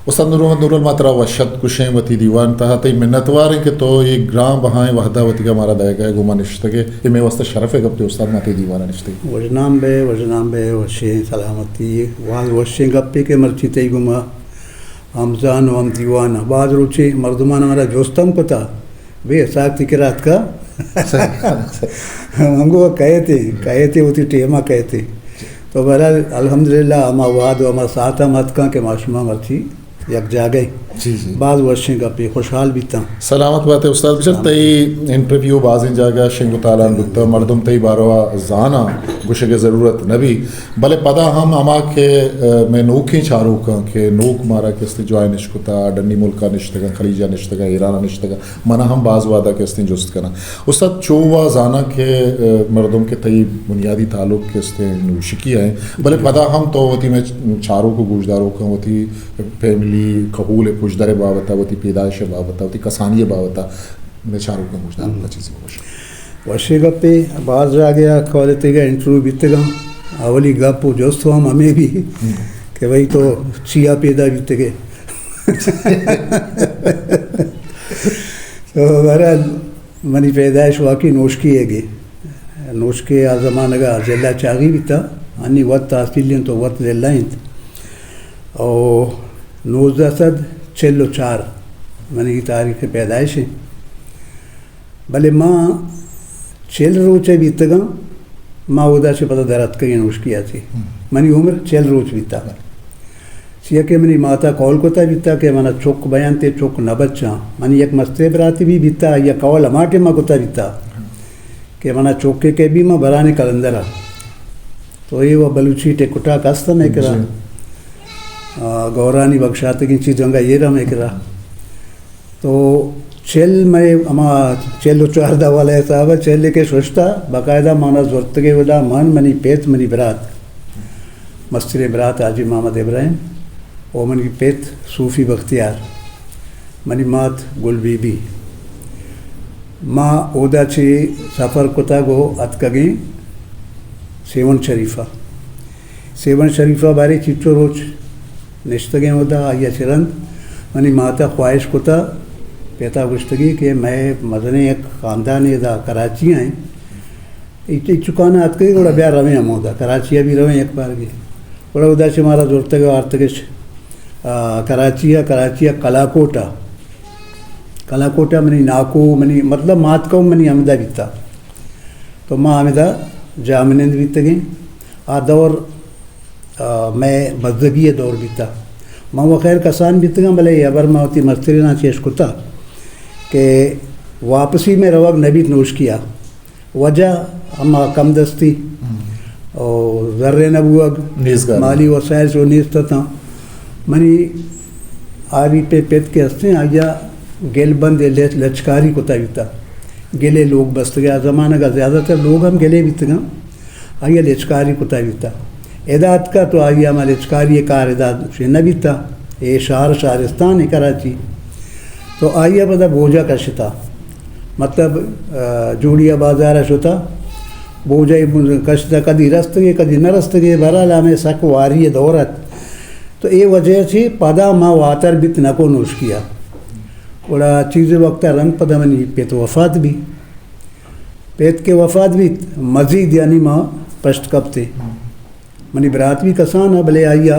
استاد نور محمد نورل، ما ترا وش اتک گوشیں وتی دیوان تہا، تئی منتوار ایں کہ تو اے گران بہائیں وہدا وتیگا مارا دئیگا ئے، گوں ما نشتگ ئے، اے مئے واسطہ شرف ءِ گپے استاد ما تئی دیوان ءَ نشتگ ئے۔ وژنام بئے، وژنام بئے، وشیں سلامتی، باز وشیں گپے کہ مرچی تئی گوما ہمزان و ہم دیوان ءَ۔ باز روچے مردمان مارا جست ہم کتا، بے اسحاق تئی کرا اتکا؟ من گو کئیت ئے، کئیت ئے، وتی ٹیما کئیت ئے۔ تو بہرحال الحمدللہ ہما وہد و ہما ساعت ہم اتکاں کہ ما شما مرچی یک جاگہ ایں۔ جی، جی۔ باز وشیں گپے، خوشحال بیتاں۔ سلامت بات ئے استاد۔ بچار تئی انٹرویو بازیں جاگہ شنگ و تالان بوتا، مردم تئی باروا زاناں، گوشگ ءِ ضرورت نہ بی، بلے پدا ہم ہما کہ، ءَ، مئے نوکیں چاروکاں کہ نوک مارا کہ استے جوائن اش کتا، ڈنی ملکا نشتگاں، خلیجا نشتگاں، ایرانا نشتگاں، منا ہم باز وہدا کہ استیں جست کناں۔ استاد، چو وا زاناں کہ، ءَ، مردم کہ تئی بنیادی تعلق کہ استیں نوشکی ءَ ایں، بلے پدا ہم تو وتی مئے چاروک و گوشداروکاں وتی فیملی، کہول ءِ پژدر ءِ بابت ءَ، وتی پیدائش ءِ بابت ءَ، وتی کسانی ءِ بابت ءَ مئے چاروکاں گوشداروکاں چیزے بگوش۔ وشیں گپے، باز جاگہ ءَ کہول ءِ تیگا انٹرویو بیتگاں، اولی گپ و جست ہم ہمے بی کہ بھئی تو چیا پیدا بیتگ ئے؟ تو بہرحال منی پیدائش واقعی نوشکی ءَ گے۔ نوشکی آ زمانگ ءَ ضلع چاغی بیتا، انی وت تحصیل انت و وت ضلع انت۔ او نوزدہ سد چل و چار منی تاریخ پیدائش انت۔ بلے ما چل روچ ءَ بیتگاں، ما اودا چہ پدا در اتکگیں نوشکی ءَ چہ۔ منی عمر چل روچ بیتا۔ چیا کہ منی ماتا قول کتا بیتا کہ منا چک بینت ءُ چک نہ بچاں۔ منی یک مستریں براتے بھی بیتا، آئی ءَ قول ہما ٹائما کتا بیتا کہ منا چکے کہ بی ما برانی قلندر ءَ۔ تو اے و بلوچی ٹک ٹاک است مئے کرا۔ جی۔ آ، گورانی بکشاتگیں چیز انگا ایر مئے کرا۔ تو چل مئے ہما چل و چار دا والا حساب ءَ، چل کہ ششتا، باقاعدہ مانا زرتگے ودا من، منی پت، منی برات، مستریں برات حاجی محمد ابراہیم، او منی پت صوفی بختیار، منی مات گل بی بی۔ ما اودا چہ سفر کتگ و اتکگیں سیون شریفا۔ سیون شریفا بارے چیچو روچ نشتگیں اودا، آئی ءَ چہ رند منی مات ءَ خواہش کتا، پتا گوشتگی کہ مئے مزنیں یک خاندانے ادا کراچی ءَ ایں، اے چکانا اتکگی، گڑا بیا رویں ہمودا، کراچی ءَ بھی رویں یک بارگی۔ گڑا اودا چہ مارا زرتگ و آرتگش، آ، کراچی ءَ، کراچی ءَ کلاکوٹ ءَ، کلاکوٹ ءَ منی ناکو، منی مطلب مات قوم منی ہمدا بیتا۔ تو ما ہمدا جاہ منند بیتگیں۔ آ دور، آ، مئے بزگی ءِ دور بیتا۔ من و خیر کسان بیتگاں، بلے اے ہبر ما وتی مستریناں چہ اش کتا کہ واپسی مئے روگ نہ بیت نوشکی ءَ۔ وجہ ہما کم دستی و زر نہ بوگ، مالی وسائل چو نیست اتاں۔ منی آری پہ پت کہ ہستیں، آئی ءَ گل بند ءُ لچ-، لچکاری کتا بیتا۔ گلے لوگ بستگے، آ زمانگ ءَ زیادہ تر لوگ ہم گلے بیتگاں۔ آئی ءَ لچکاری کتا بیتا۔ ادا اتکا تو آئی ءَ ہما لچکاری ءِ کار ادا چہ نہ بیتا۔ اے شہر، شہرستان ءِ کراچی۔ تو آئی ءَ پدا بوجا کشتا۔ مطلب، آ، جوڑی ءَ بازار ءَ شتا۔ بوجا ءَ کشتا، کدی رستگے، کدی نہ رستگے، بہرحال ہمے سک واری ءِ دور ات۔ تو اے وجہ چہ پدا ما واتر بیت نہ کو نوشکی ءَ۔ گڑا چیزے وقت ءَ رند پدا منی پت وفات بی۔ پت کہ وفات بیت، مزید یعنی ما پشت کپتے۔ منی برات بھی کسان ءَ، بلے آئی ءَ،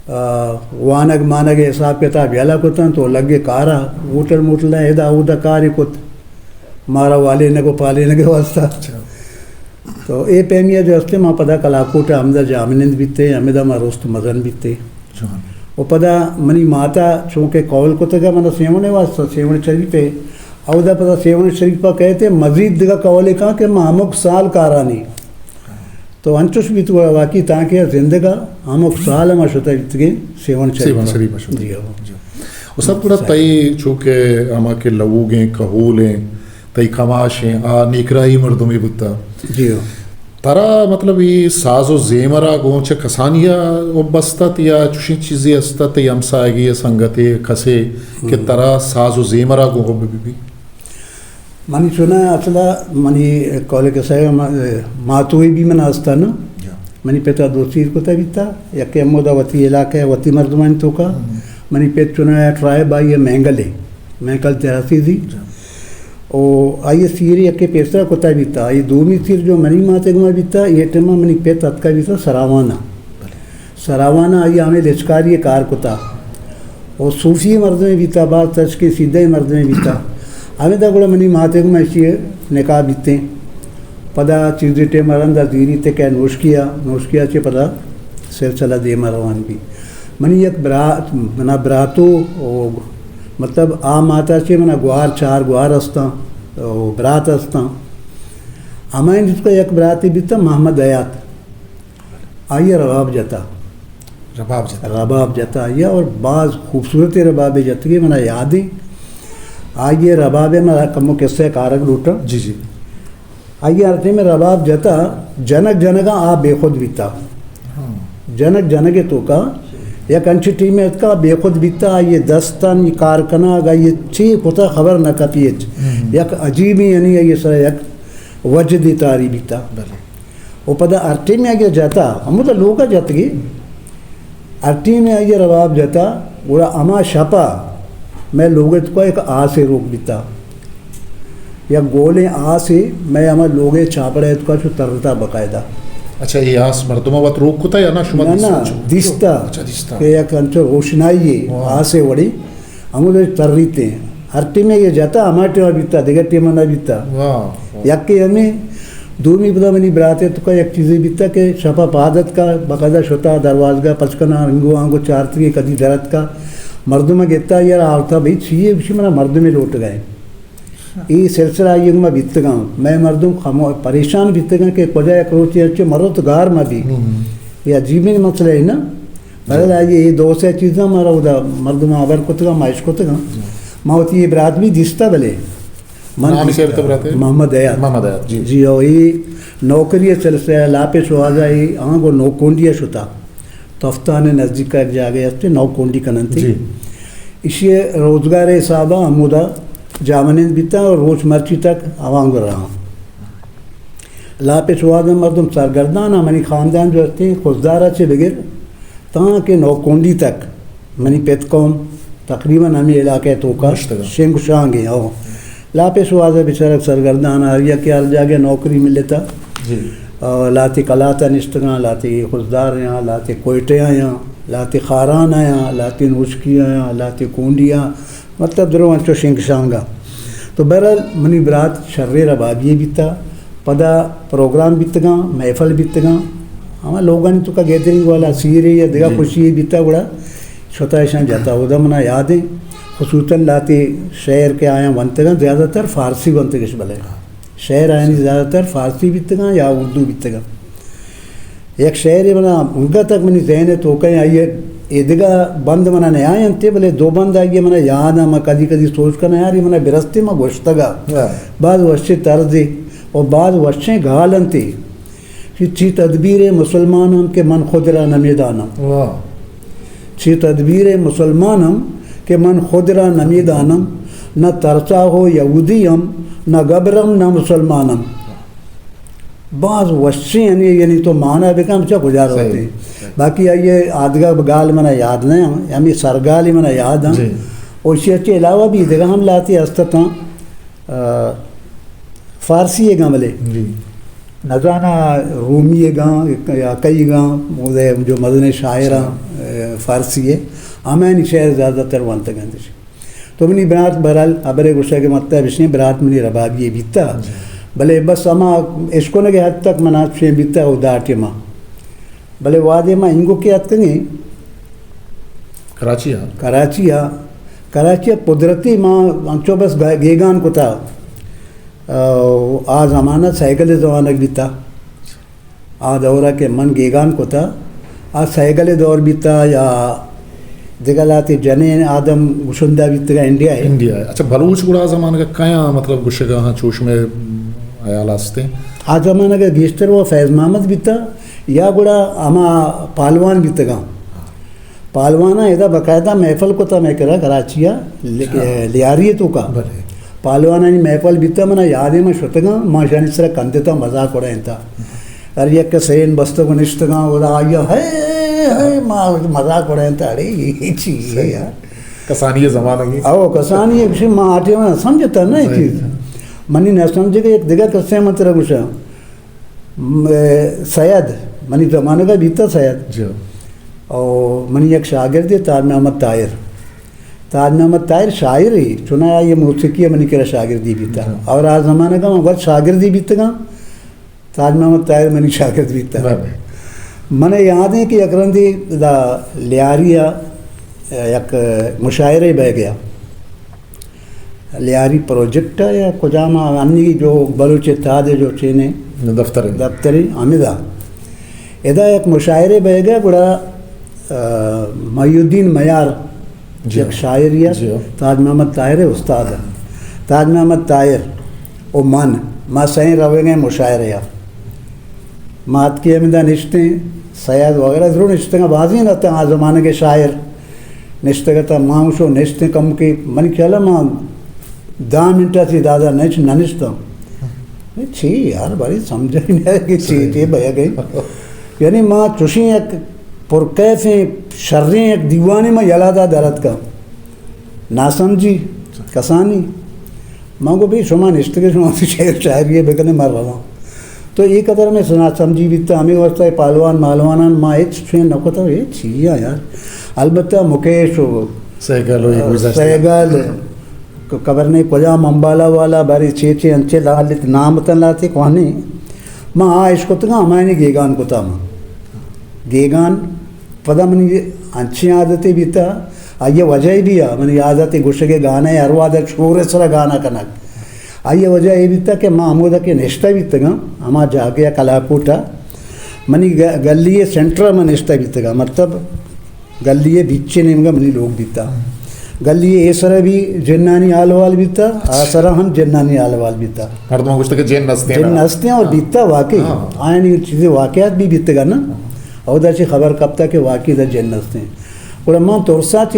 آ، وانگ مانگ ءِ حساب کتاب یلہ کتنت و لگے کار ءَ، ہوٹل موٹل ءَ ادا اودا کارے کت، مارا والینگ و پالینگ ءِ واسطہ۔ اچھا۔ تو اے پیمی ءَ جو ہستے ما پدا کلاکوٹ ءَ ہمدا جاہ منند بیتے، ہمدا ما رست مزن بیتے۔ جوان۔ و پدا منی ماتا چونکہ قول کتگ ءَ منا سیون ءِ واسطہ، سیون شریف ءَ، اودا پدا سیون شریف ءَ کئیت ءُ مزید دگہ قولے کاں کہ ما ہمک سال کارانی۔ تو انچوش بیت گڑا واقعی تانکہ زندگ ءَ ہمک سال ہم شتہ بیتگیں سیون شریف سیون ءَ۔ شریف ءَ شتہ۔ جی ہو۔ جی۔ استاد گڑا تئی چونکہ ہما کہ لوگیں کہولیں، تئی کماشیں، آ نیکراہی مردمے بوتا۔ جی ہو۔ ترا مطلب اے ساز و زیمرا گوں چہ کسانی ءَ حب است ات یا چوشیں چیزے است ات، تئی ہمساہگے ءَ سنگتے کسے کہ ہم۔ ترا ساز و زیمرا گوں حب بہ بی؟ منی چوناہا اصلا منی کولک ءِ سئے ما-، ماتوئے بھی من استاں نا۔ جا۔ منی پت ءَ دو سیر کتہ بیتہ، یکے ہمودا وتی علاقہ ءَ وتی مردمانی توکا۔ ہم۔ منی پت چنایا ٹرائب آئی ءِ مینگل ءَ، مینگل ترا سیزی۔ جی۔ او آئی ءِ سیر یکے پیسرا کتہ بیتہ، آئی دومی سیر جو منی مات ءِ گما بیتہ، اے ٹائم ءَ منی پت اتکہ بیتہ سراوان ءَ۔ بلے۔ سراوان ءَ آئی ءَ ہمے لچکاری ءِ کار کتہ۔ او صوفی مردمے بیتہ، باز تچکیں سیدھیں مردمے بیتہ۔ ہمیدا گڑا منی مات ءِ گما ایشی ءِ نکاح بیتیں۔ پدا چیزے ٹائم ءَ رند ءَ زیریت کہ نوشکی ءَ، نوشکی ءَ چہ پدا سلسلہ دیم ءَ روان بی۔ منی یک برات، منا براتو، او، مطلب، آ مات ءَ چہ منا گوار، چار گوار استاں، او، برات استاں۔ ہمائیں جت کا یک براتے بیتا محمد حیات۔ آئی ءَ رباب جتا۔ رباب جتا۔ رباب جتا آئی ءَ، اور باز خوبصورت ربابے جتگی، منا یاد ایں۔ آئی ءِ رباب ءِ ما کمو قصہ کارگ لوٹاں۔ جی، جی۔ آئی ءَ ہر ٹائم رباب جتا، جنک جنگا آ بے خود بیتا۔ ہاں۔ جنک جنگ ءِ توکا یک انچیں ٹیمے اتکا بے خود بیتا، آئی ءِ دستانی کار کنگ، آئی ءَ چی کتا خبر نہ کپی ہچ۔ ہم۔ یک عجیبیں، یعنی آئی ءِ سرا یک وجدے تاری بیتا۔ بلے۔ و پدا ہر ٹیمے آئی ءَ جتا، ہمودا لوگ ءَ جتگی۔ ہر ٹیمے آئی ءَ رباب جتا، گڑا ہما شپا مئے لوگ ءِ توکا یک آسے روک بیتا۔ یک گولیں آسے مئے ہما لوگ ءِ چاپڑ ءِ توکا چو ترتا باقاعدہ۔ اچھا، اے آس مردم ءَ وت روک کتا یا نہ، شما نہ، دیستا نہ، چو؟ دیستا۔ اچھا، دیستا۔ کہ یک انچو روشنائی ہے، واہ۔ آسے وڑی۔ ہمودا تریتیں۔ ہر ٹیمے یہ جتا، ہما ٹیم بیتا، دگہ ٹیم نہ بیتا۔ واہ۔ یکے ہمیں، دومی پدا منی براتے توکا یک چیزے بیتا کہ شپا پاد اتکا، باقاعدہ شتا دروازگا پچ کنا، انگو آنگو چارتگی، کدی در اتکا۔ مردم گتا یار آورتا بھئی چیئے، بشی منا مردمے لوٹگا ایں۔ اے سلسلہ آئی گما بیتگاں۔ مئے مردم خمو-، پریشان بیتگاں کہ کجا یک روچے انچو مرو تو گار مہ بی۔ ہم۔ اے عجیبیں مسئلہ ہے نا۔ بہرحال، آئی اے دو سے چیزاں مارا اودا مردم ہبر کتگاں، ما اشکتگاں۔ جی۔ ما وتی اے برات بھی دیستا بلے۔ من نام دیستا۔ کیا برات ہے؟ محمد حیات۔ محمد حیات، جی۔ جی، او اے نوکری سلسلہ لاپے شوازا اے آنگو نوکونڈی شتا۔ تفتان نزدیک یک جاگہ ہستے، نوکونڈی کننتی۔ جی۔ ایشی روزگار حسابا ہمودا جاہ منند بیتا اور روچ مرچی تک آوانگو رہا۔ لاپے شوازا مردم سرگردان، منی خاندان جو ہستے، خضدارا چہ بگر تاں کہ نوکونڈی تک منی پت قوم تقریباً ہمے علاقہ ءِ توکا نشتگاں۔ شنگ و شانگ ایں، او۔ لاپے شوازا بیچارگ سرگردان، ہر یکے ہر جاگہ نوکری ملتا۔ جی۔ او لاتے کلاتا نشتگاں، لاتے خضدار آیاں، لاتے کوئٹہ آیاں، لاتے خاران آیاں، لاتے نوشکی آیاں، لاتے کونڈی آیاں، مطلب درو انچو شنگ شانگا۔ تو بہرحال منی برات شریں ربابی بیتا، پدا پروگرام بیتگاں، محفل بیتگاں، ہما لوگانی توکا گیدرنگ والا سیرے یا دگہ جی۔ خوشی بیتا گڑا شتا اشاں جتا۔ اودا منا یاد ایں، خصوصاً لاتے شعر کہ آیاں ونتگاں، زیادہ تر فارسی ونتگش بلے۔ شعر آیانی زیادہ تر فارسی بیتگاں یا اردو بیتگاں۔ یک شعرے منا انگت تک منی ذہن ءِ توکا ایں، آئی ءِ اے دگہ بند منا نیاینت، بلے دو بند آئی ءِ منا یاد ایں، ما کدی کدی سوچ کناں، یار، اے منا برستے ما گوشتگا۔ ہاں۔ باز وشیں طرزے و باز وشیں گال انت۔ کہ چی تدبیر مسلمانم کہ من خود را نمیدانم۔ واہ۔ چی تدبیر مسلمانم کہ من خود را نمیدانم، نہ ترسا ہو یہودیم، نہ گبرم، نہ مسلمانم۔ باز وشیں، یعنی، یعنی تو مانا بکن چا کجا صحیح۔ روتے۔ باقی آئی ءِ آدگہ گال منا یاد نہ، ہمیں سرگالی منا یاد ہیں۔ جی۔ اور اسی اچھے علاوہ بھی دگہ ہم لاتے ہستتاں، آ، فارسی ءِ گاں بلے۔ جی۔ نزاناں رومی ءِ گاں یا کئی گاں، اودے جو مزنیں شاعراں، اچھا۔ آ، فارسی ءِ، ہمینی شعر زیادہ تر ونتگ انت۔ تو منی برات بہرحال ہبرے گوشگ ءِ مطلب اش انت، برات منی ربابی بیتا۔ جی۔ بلے بس ہما اشکنگ ءِ حد تک منا چین بیتا او دا ٹیما۔ بلے وہدے ما انگو کہ اتکگیں کراچی ءَ۔ کراچی ءَ، کراچی ءَ قدرتی ما انچو بس گا-، گیگان کتا۔ آ، آ زمانہ سائیکل زمانگ بیتا۔ آ دورہ کہ من گیگان کتا، آ سائیکل دور بیتا یا دگہ لاتے جنین آدم گشندہ بیتگا انڈیا ءَ۔ انڈیا ءَ۔ اچھا، بلوچ گڑا آ زمانگ ءَ کیاں مطلب گشگا ہاں، چوش میں حیال ہستیں؟ آ زمانگ ءَ گیشتر وہ فیض محمد بیتا یا گڑا ہما پالوان بیتگاں۔ پالواناں ادا باقاعدہ محفل کتا مئے کرا کراچی ءَ، ل-، اچھا۔ لیاری ءِ توکا۔ بلے۔ پالوانانی محفل بیتا، منا یادیں من شتگاں، ما اشانی سرا کندتاں، مزاق اڑائینتا۔ ہر یک سرین بستگ و نشتگاں، اودا آئی ءَ ہے، ہے، ما مزاق اڑینت، اڑے، اے چی ہے یار؟ کسانی زمانگی۔ او، کسانی، گوشی ما آ ٹیم ءَ سمجھتا نہ اے چیز۔ منی نہ سمجھگ ءِ یک دگہ قصہ من ترا گوشاں۔ م-، سید، منی زمانگ ءَ بیتا سید۔ جی۔ او منی یک شاگردے تاج محمد طاہر۔ تاج محمد طاہر شاعرے، چوناہا آئی ءِ موسیقی ءَ منی کرا شاگردی بیتا۔ جی۔ اور آ زمانگ ءَ من وت شاگردی بیتگاں۔ تاج محمد طاہر منی شاگرد بیتا۔ بلے۔ من ءَ یاد ایں کہ یک رندے دا لیاری ءَ یک مشاعرے بہ گیا۔ لیاری پروجیکٹ ءَ یا کجام ءَ، انی جو بلوچ اتحاد ءِ جو چین ایں دفتر ایں۔ دفتر ایں، ہمدا۔ ادا یک مشاعرے بہ گیا، گڑا، آ، محی الدین میار جی۔ یک شاعرے ات، جی۔ تاج محمد طاہر ءِ استاد ات۔ تاج محمد طاہر و من، ما سئیں روگ ءَ ایں مشاعرہ ءَ۔ ما اتکیں ہمدا نشتیں، سید وغیرہ ضرور نشتگاں، بازیں اتاں آ زمانگ ءِ شاعر نشتگ اتاں، ما ہم شو نشتیں کم کہ منی خیال ءَ ما دہ منٹ ءَ چہ زیادہ نش-، نہ نشتاں۔ اے چی یار، باری سمجھ ءَ نہ آئے کہ چی، صحیح۔ چی بہ گئی۔ یعنی ما چوشیں یک پرکیفیں شریں یک دیوانے ما یلہ دا در اتکاں۔ ناسمجھی، کسانی۔ من گو بھئی شما نشتگے، شما وتی شعر شاعری ءَ بکنے، من رواں۔ تو اے قدر ہمے ناسمجھی بیتا، ہمے واسطہ اے پہلوان مالوانان ما ہچ شے نہ کتا، اے چی آ یار۔ البتہ مکیش و سہگل و اے گزشتہ۔ سہگل، ک-، خبر نہیں کجام امبالہ والا، بارے چے چے انچے لالت نام تن لاتے کوانی۔ ما آ اشکتگاں، ہمایانی گیگان کتا ما۔ گیگان پدا منی انچیں عادتے بیتا، آئی ءِ وجہ ءَ بیا، منی عادت گوشگ ءِ گانا ءِ ہر وہد ءَ شور ءِ سرا گانا کنگ۔ آئی ءِ وجہ اے بیتا کہ ما ہمودا کہ نشتہ بیتگاں، ہما جاگہ ءَ کلاکوٹ ءَ، منی گ-، گلی ءِ سینٹر ءَ ما نشتہ بیتگاں، مطلب گلی ءِ بیچ ءِ نیمگ ءَ منی لوگ بیتا۔ گلی ءِ اے سرا بھی جنانی حال حوال بیتا، آ سرا ہم جنانی حال حوال بیتا۔ مردماں گوشتا کہ جن ہستیں جن نا۔ ہستیں اور ہاں۔ بیتا واقعی۔ ہاں۔ آیانی چیزیں واقعات بھی بیتگا نا۔ اودا چہ خبر کپتا کہ واقعی دا جن ہستیں۔ گڑا من ترسا چہ،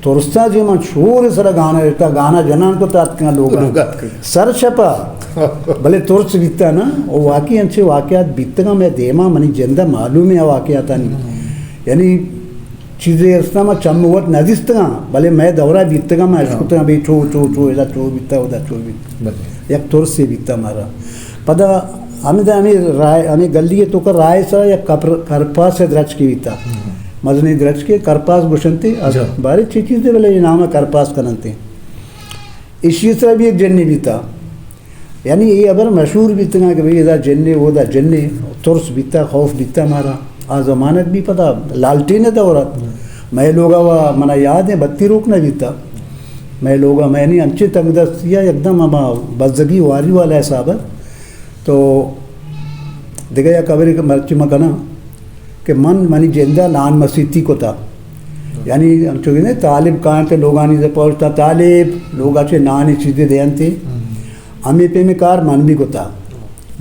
ترسا چہ من شور سرا گانا ریتا، گانا جنان کتا اتکاں لوگا۔ لوگا اتکاں۔ سر شپا، بلے ترس بیتا نا، او واقعی انچے واقعات بیتگاں مئے دیما، منی جندا معلوم ایں آ واقعاتانی۔ ہم۔ یعنی چیزے استا ما چم وت نہ دیستگاں، بلے مئے دورا بیتگاں، ما ہاں۔ اشکتگاں بھئی چو، چو، چو، ادا چو بیتا، ادا چو بیتا۔ بلے۔ یک ترسے بیتا مارا۔ پدا ہمدا ہمے راہ، ہمے گلی ءِ توکا راہ ءِ سرا یک کپر-، کرپاس ءِ درچکے بیتا۔ ہم۔ مزنیں درچکے، کرپاس گوشنتے، از جا۔ بارے چی چیزے بلے اے نام ءَ کرپاس کننتے۔ ایشی ءِ سرا بھی یک جنے بیتا۔ یعنی اے ہبر مشہور بیتگاں کہ بھئی ادا جنے، اودا جنے، ترس بیتا، خوف بیتا مارا۔ آ زمانگ بھی پدا لالٹین ءِ دور ات۔ ہم۔ مئے لوگا وا منا یاد ایں بتی روک نہ بیتا۔ مئے لوگا مئے نی انچیں تنگ دستی ءَ یکدم ہما بزگی واری والا حساب ءَ۔ تو دگہ یک ہبرے کہ مرچی من کناں کہ من منی جندا نان مسیتی کتا۔ یعنی انچو کہ طالب کاینت لوگانی دپا اوشتا، طالب لوگا چہ نانی چیزے دینتے۔ ہم۔ ہمے پیمیں کار من بھی کتا۔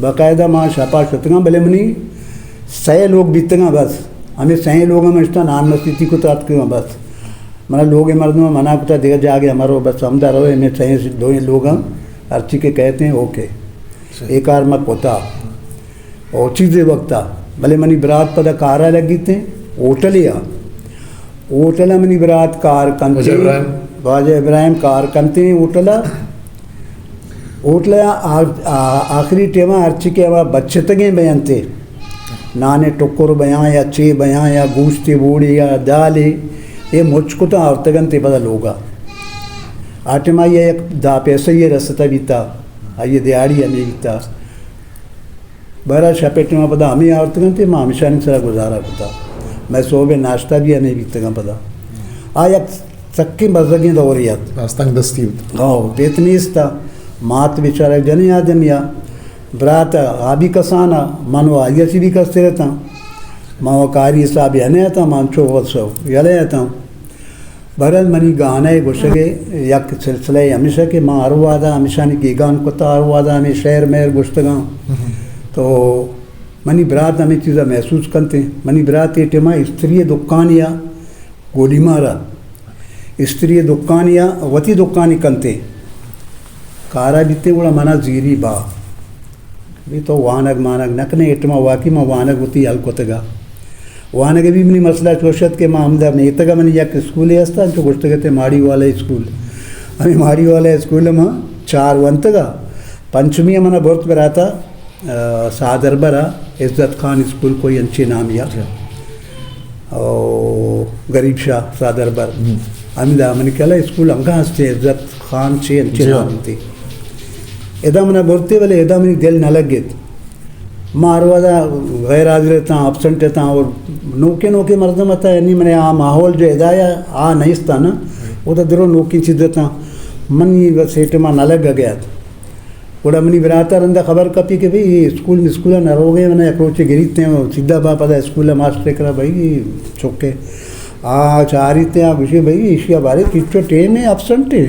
باقاعدہ ما شپا شتگاں، بلے منی سئے لوگ بیتگاں بس۔ ہمے سئیں لوگاں من شتا نان مسیتی کتا اتکگاں بس۔ منا لوگ ءِ مردماں منع کتا دگہ جاگے مرو، بس ہمدا رو، ہمے سئیں دوئیں لوگاں ہرچی کہ کہتے ہیں، اوکے۔ صحیح۔ اے کار ما کتا۔ او چیزے وقتا، بلے منی برات پدا کارا لگیتیں ہوٹلے آ۔ ہوٹل ءَ منی برات کار کنت۔ واجہ ابراہیم۔ واجہ ابراہیم کار کنت ہوٹل ءَ۔ ہوٹل ءَ آ-، آ-، آخری ٹائم ءَ ہرچی کہ ہما بچتگیں بینت، نان ءِ ٹکر بیاں یا چے بیاں یا گوشتے بوڑے یا دالے، اے مچ کتاں آورتگ انت پدا لوگ ءَ۔ آ ٹائم ءَ آئی ءَ یک دہ پیسہ یے رستہ بیتا، آئی ءِ دیہاڑی ہمے بیتا۔ بہرحال شپ ءِ ٹائم ءَ پدا ہمے آورتگ انت، ما ہمیشانی سرا گزارہ کتا۔ مئے سہب ءِ ناشتہ بھی ہمے بیتگاں پدا۔ آ یک سکیں بزگیں دورے ات۔ باز تنگ دستی بوت۔ ہو، پت نیست ات۔ مات بیچارہ جنیں آدمی ءَ، برات ءَ، آ بھی کسان ءَ، من و آئی ءَ چہ بھی کستر اتاں۔ ما و کاری حساب ءَ نہ اتاں، ما انچو وت یلہ اتاں۔ بہرحال منی گانا ءِ گوشگ ءِ یک سلسلہ ءِ ہمیش ات کہ ما ہر وہدا ہمیشانی گیگان کتا، ہر وہدا ہمے شعر مہر گوشتگاں۔ ہم۔ تو منی برات ہمے چیزا محسوس کنت۔ منی برات اے ٹائم ءَ استری ءِ دکانے ءَ گولیمار ءَ، استری ءِ دکانے ءَ وتی دکانے کنت۔ کارا بیت گڑا منا زیری با۔ بھی تو وانگ مانگ نہ کنے، اے ٹائما واقعی ما وانگ وتی حل کتگا۔ وانگ بھی منی مسئلہ چوش ات کہ ما ہمدا میتگا منی یک اسکولے ہستا، انچو گوشتگ ات ماڑی والا اسکول۔ ہمیں ماڑی والا اسکول ما چار ونتگا۔ پنچمی منا برت براتا، آ، سادربرا عزت خان اسکول کوئی انچے نامی آ۔ جی۔ او غریب شاہ سادربر۔ ہم۔ ہمدا منی کلا اسکول انگا ہستے عزت خان چے انچے جی۔ نام انتے۔ ادا منا برتے، بلے ادا منی دل نہ لگت۔ ما ہر وہدا غیر حاضر اتاں، ابسنٹ اتاں، اور نوکے نوکے مردم اتاں، یعنی منے آ ماحول جو ادا یا آ نیستا نا، او تو درو نوکی چیز اتاں۔ من یہ بس اے ٹائما نہ لگ گیا۔ گڑا منی برات ء رند ء خبر کپی کہ بھئی، اے اسکول مسکول ء نہ روگ ء، من ء یک روچے گریت ء سیدھا با پدا اسکول ء ماسٹر ء کرا، بھئی، اے چک ء آ چاریت ء آ گوشی، بھئی، ایشی ء بارے چچو ٹیم ء ابسنٹ ء۔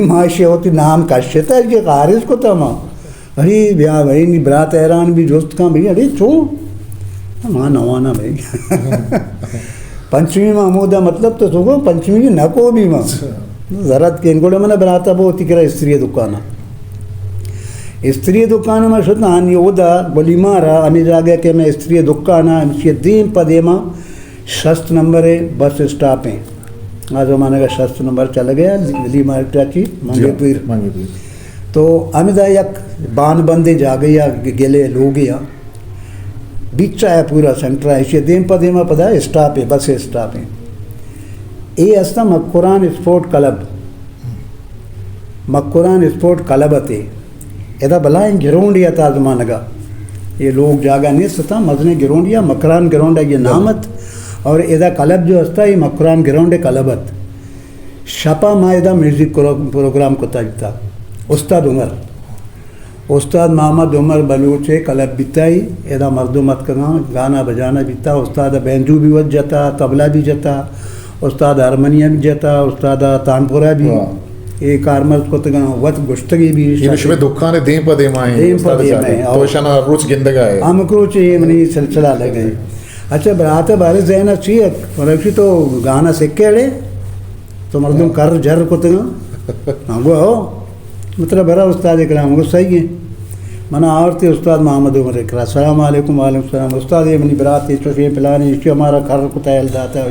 ما ایشی ء وتی نام کشت ء ایشی ء خارج کت ء ما۔ اڑے بیا بھئی، نی برات حیران بی، جست کن بھئی، اڑے چو؟ ما نوانا بھئی۔ پنچمی ما ہمودا، مطلب تو سوگو پنچمی نہ کو بی ما۔ زرت کین گڑا من براتا بو وتی کرا استری دکانا۔ استری دکان ما شت آنی اودا گلی مارا ہمیں جاگہ کہ میں استری دکانا ہمشی دیم پہ دیما شست نمبر بس اسٹاپ ہیں۔ آ زمانہ کا شست نمبر چل گیا، گلی مارا چی منگے پیر۔ منگے پیر۔ تو ہمدا یک بان بندیں جاگہ یا گلے لوگے یا بیچا ہے پورا سینٹر ہے، ایشی دیم پہ دیما پدا اسٹاپ ہے، بس اسٹاپ ہے۔ اے ہستا مکران اسپورٹ کلب، مکران اسپورٹ کلب اتے۔ ادا بلائیں گراؤنڈ یا تا زمانگا۔ یہ لوگ جاگہ نہیں ستا، مزنے گراؤنڈ یا مکران گراؤنڈ ہے یہ نام ات۔ اور ادا کلب جو ہستا، یہ مکران گراؤنڈ کلب ات۔ شپا ما ادا میوزک کرو-، پروگرام کتا بیتا۔ استاد عمر۔ استاد محمد عمر بلوچ ء کلب بیتائی، ادا مردم اتکگاں، گانا بجانا بیتا، استاد بینجو بھی وت جتا، طبلہ بھی جتا، استاد ہارمونیم بھی جتا، استاد تانپورہ بھی۔ واہ۔ اے کارمرز کتگاں، وت گشتگی بھی۔ یہ شمے دکان دیم پہ دیم آئیں، دیم پہ استاد دیم جان۔ آئیں، تو اور شنا روچ گندگا ہے۔ ہم روچ یہ منی سلسلہ لگے۔ اچھا، برات بارے ذہن اچھی ہے، ورنہ تو گانا سکھے اڑے؟ تو مردم کر جر کتگاں۔ ہاں، گو ہو۔ مطلب، برا استاد کرام، گو صحیح ہے۔ منا آورتے استاد محمد عمر کرا۔ السلام علیکم۔ وعلیکم السلام۔ استاد، یہ منی برات ہے، چوشیں پلان ہے، اسی ہمارا کر کتا ہے، الداتا ہے۔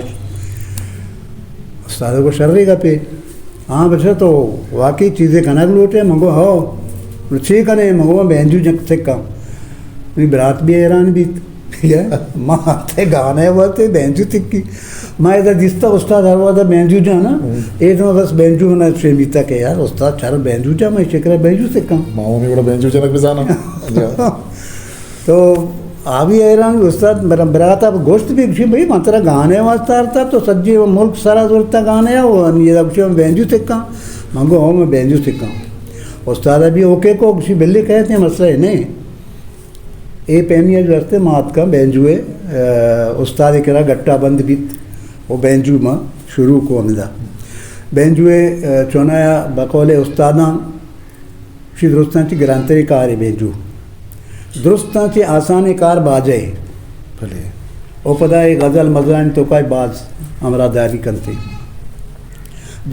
استاد کو شر گپے۔ ہاں بچہ، تو واقعی چیزیں کنگ لوٹے؟ من گو ہو۔ چی کنے؟ من گو بینجو جنگ سکا۔ منی برات بھی حیران بیت۔ یا، ما تے گانے واسطے بینجو تکی۔ ما ادا دیستا استاد ہر وقت بینجو جانا۔ ہم۔ اے تو بس بینجو منا شے بیتا کہ یار استاد چر بینجو جا، میں شکر بینجو سکا۔ ما ہمیں بڑا بینجو جنک بزانا۔ تو آ بھی حیران، استاد برا-، براتا گوشت بھی گوشی، بھئی من ترا گانے واسطہ آرتا، تو سجی ملک سرا زورتا گانے، او یہ گوشی بینجو سکا۔ من گو ہو، میں بینجو سکا۔ استاد بھی اوکے کو گوشی، بلی کہتے ہیں، مسئلہ ہے نہیں۔ اے پیمیا جو ہستے ما اتکاں بینجو ء، استاد ء کرا گٹا بند بیت و بینجو ما شروع کو ہمدا۔ بینجو ء، چونایا بقول استاداں شی درستاں چی گرانتری کار ہے بینجو۔ درستاں چی آسان کار باجہ ہے۔ بلے۔ او پدا اے غزل مزلانی توکا باز ہمراہ داری کنتے۔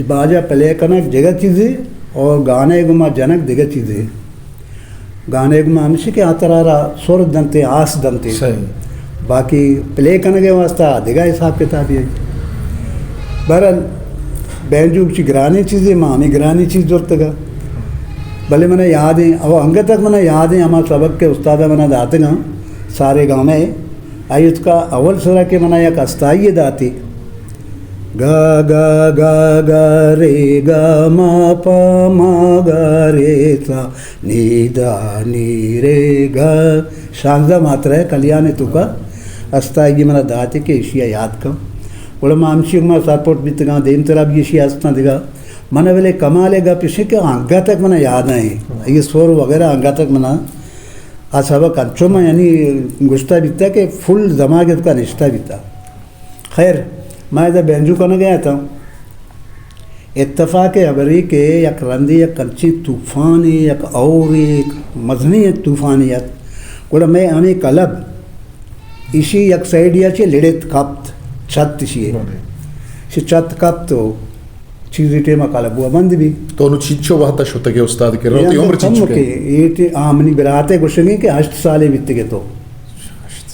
باجا پلے کنگ جگہ چیزے اور گانے گما جنگ دگہ چیزے۔ گانے گما ہمشی کہ آ ترا را سر دنتے، آس دنتے۔ صحیح۔ باقی پلے کنگے واسطہ دگہ حساب کتابی ہے۔ بہرحال، بینجو چی گرانی چیزے، ما ہمیں گرانی چیز زرتگا۔ بلے منا یاد ہیں، او انگت تک منا یاد ہیں، ہما سبق کے استاد منا داتگا، سارے گامے، آئی اتکا اول سرا کہ منا یک استائی داتی۔ گا گا گا گا رے گا ما پا ما گا رے سا نی دا نی رے گا۔ شانزدہ ماترا ہے کلیان توکا استائی منا داتی کہ اشیا یاد کن۔ گڑا ما ہمشی ما سپورٹ بیتگاں، دیم ترا بھی اشیا ہستاں دگا۔ منا بلے کمال ہے گپ اشی کہ انگا تک منا یاد ہیں۔ یہ سور وغیرہ انگا تک منا آ سبق انچو ما یعنی گشتہ بیتا کہ فل دماغ اتکا نشتہ بیتا۔ خیر، ما ادا بینجو کنگ ء اتاں۔ اتفاق ہبری کہ یک رندے یک انچیں طوفانے، یک اورے، یک مزنیں یک طوفانے ات۔ گڑا مئے ہمے کلب ایشی یک سائیڈیا چہ لڑت کپت، چھت ایشی ء۔ بلے۔ ایشی چھت کپت و چیزی ٹیم ءَ کلب ءَ بند بی۔ تو نو چینچو وہد ءَ شتگ ئے استاد کرا؟ اے وتی عمر چینچو؟ کم کہ اے ٹی-، آ، منی براتے گوشگیں کہ ہشت سالے بیتگ ئے تو۔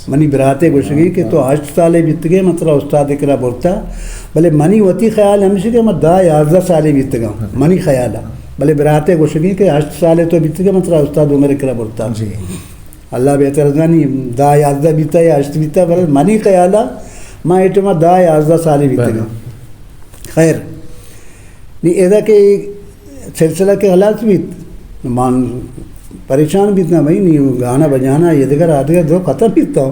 منی براتے گوشگیں کہ تو ہشت سالے بیتگ ئے، من ترا استاد کرا برتا۔ بلے منی وتی خیال ہمیش کہ من دہ یازدہ سالے بیتگاں، منی خیال ءَ۔ بلے براتے گوشگیں کہ ہشت سالے تو بیتگ ئے، من ترا استاد عمر کرا برتا۔ جی۔ اللہ بہتر زانی، دہ یازدہ بیتا یا ہشت بیتا، بلے منی خیال ءَ من اے ٹیم ءَ دہ یازدہ سالے بیتگاں۔ بلے۔ خیر، نی ادا کہ سلسلہ کہ خلاص بیت، من پریشان بیت نا بھئی، نی گانا بجانا یہ دگر آدگر دو ختم بیت تو۔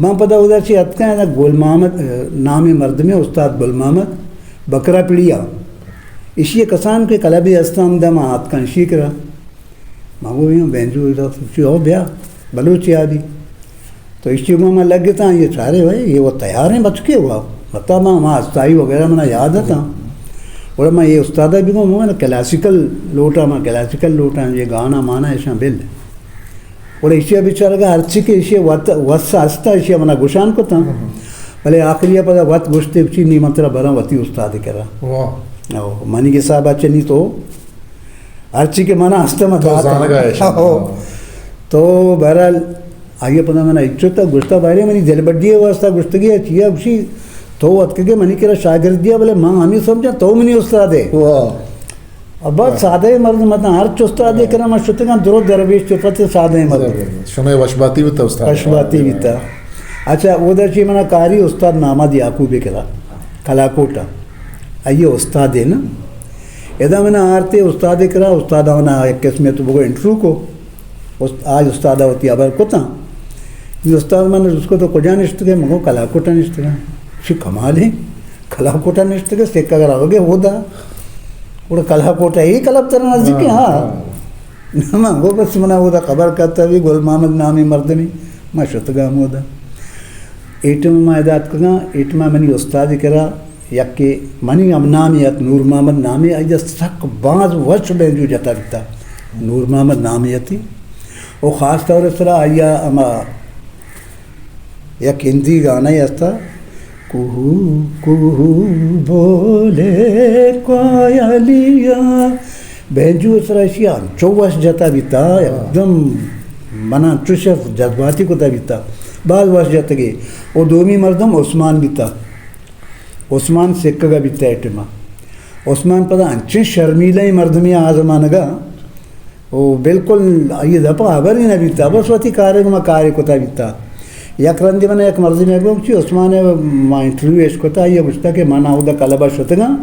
من پدا ادا چی اتکاں، ادا گل محمد، اه، نام مردمے استاد گل محمد بکرا پڑیا۔ اشی کسان کہ کلبے استاں ہمدا، من اتکاں اشی کرا۔ ما گو، بینجو ادا چی ہو بیا، بلوچی آ بی۔ تو ایشی گو ما لگتا، یہ چارے بھائی، یہ وہ تیار ہیں بچکے ہوا۔ مطلب ما، ما استائی وغیرہ منا یاد تھا۔ اور ما یہ استادہ بھی گو، ما کلاسیکل لوٹا، ما کلاسیکل لوٹا، یہ گانا مانا ایشاں بل۔ اور ایشی بیچارہ کا ہر چی کے ایشی وت-، وس ہستا، ایشی منا گشان کو تھا۔ بلے آخری پدا وت گشتے چی نہیں، مطلب برا وتی استاد کرا۔ واہ۔ او، منی کے صاحب اچھے نہیں تو ہرچی کہ منا ہست، من تو دات۔ زانگا ہے شما۔ ہو۔ تو بہرحال، آئی پدا منا اچو تا گشتا، بارے منی دل بڈی واسطہ گشتگی ہے، چیا گشی تو اتکگے منی کرا شاگردیا، بلے من ہمیں سمجھا تو منی استاد ہے۔ واہ۔ اب بس سادہ مرد مت، ہر چ استاد کرا من شتگاں، درو درویش صفت سادہ مرد۔ زبردست۔ شما وشباتی بیتا استاد۔ وشباتی بیتا۔ اچھا، اودا چی منا کاری استاد محمد یعقوب کرا، کلاکوٹا۔ آئی استاد ہے نا۔ ادا منا آرتے استاد کرا، استاد منا ایک قسمے تو بگو انٹرویو کو۔ است-، آج استاد وتی خبر کتا۔ یہ استاد من اس کو تو کجا نشتگے، مگو کلاکوٹا نشتگے۔ شی کمال ہے۔ کلاکوٹا نشتگے، سکہ اگر آگے ہودا۔ اور کلاکوٹا یہ کلب تر نزدیک ہے، ہاں، ہاں۔ ہاں۔ من گو بس منا اودا خبر کرتا بھی گل محمد نامی مردمی، ما شتگا مودا۔ ایٹم ما ادات کگا، ایٹم منی استاد کرا، یکے منی ہم نامی ات، نور محمد نامی، آئی سک باز وش بینجو جتا بیتا۔ نور محمد نامی اتی۔ او خاص طور سرا آئی ہما یک ہندی گانا ہستا، کوہو کوہو بولے کوئلیا۔ بینجو سرا اشی انچو وش جتا بیتا، ہاں۔ ایکدم منا چوش جذباتی کتا بیتا۔ باز وش جتگے۔ او دومی مردم عثمان بیتا۔ عثمان سکگا بیتا ایٹما۔ عثمان پدا انچیں شرمیلہ مردمی آ زمانگا۔ او بالکل آئی دپا خبر ہی نہ بیتا، بس وتی کارے گما کارے کتا بیتا۔ یک رندے من یک مردمے گو چی عثمان ما انٹرویو اش کتا، آئی گوشتا کہ من اودا کلبا شتگاں،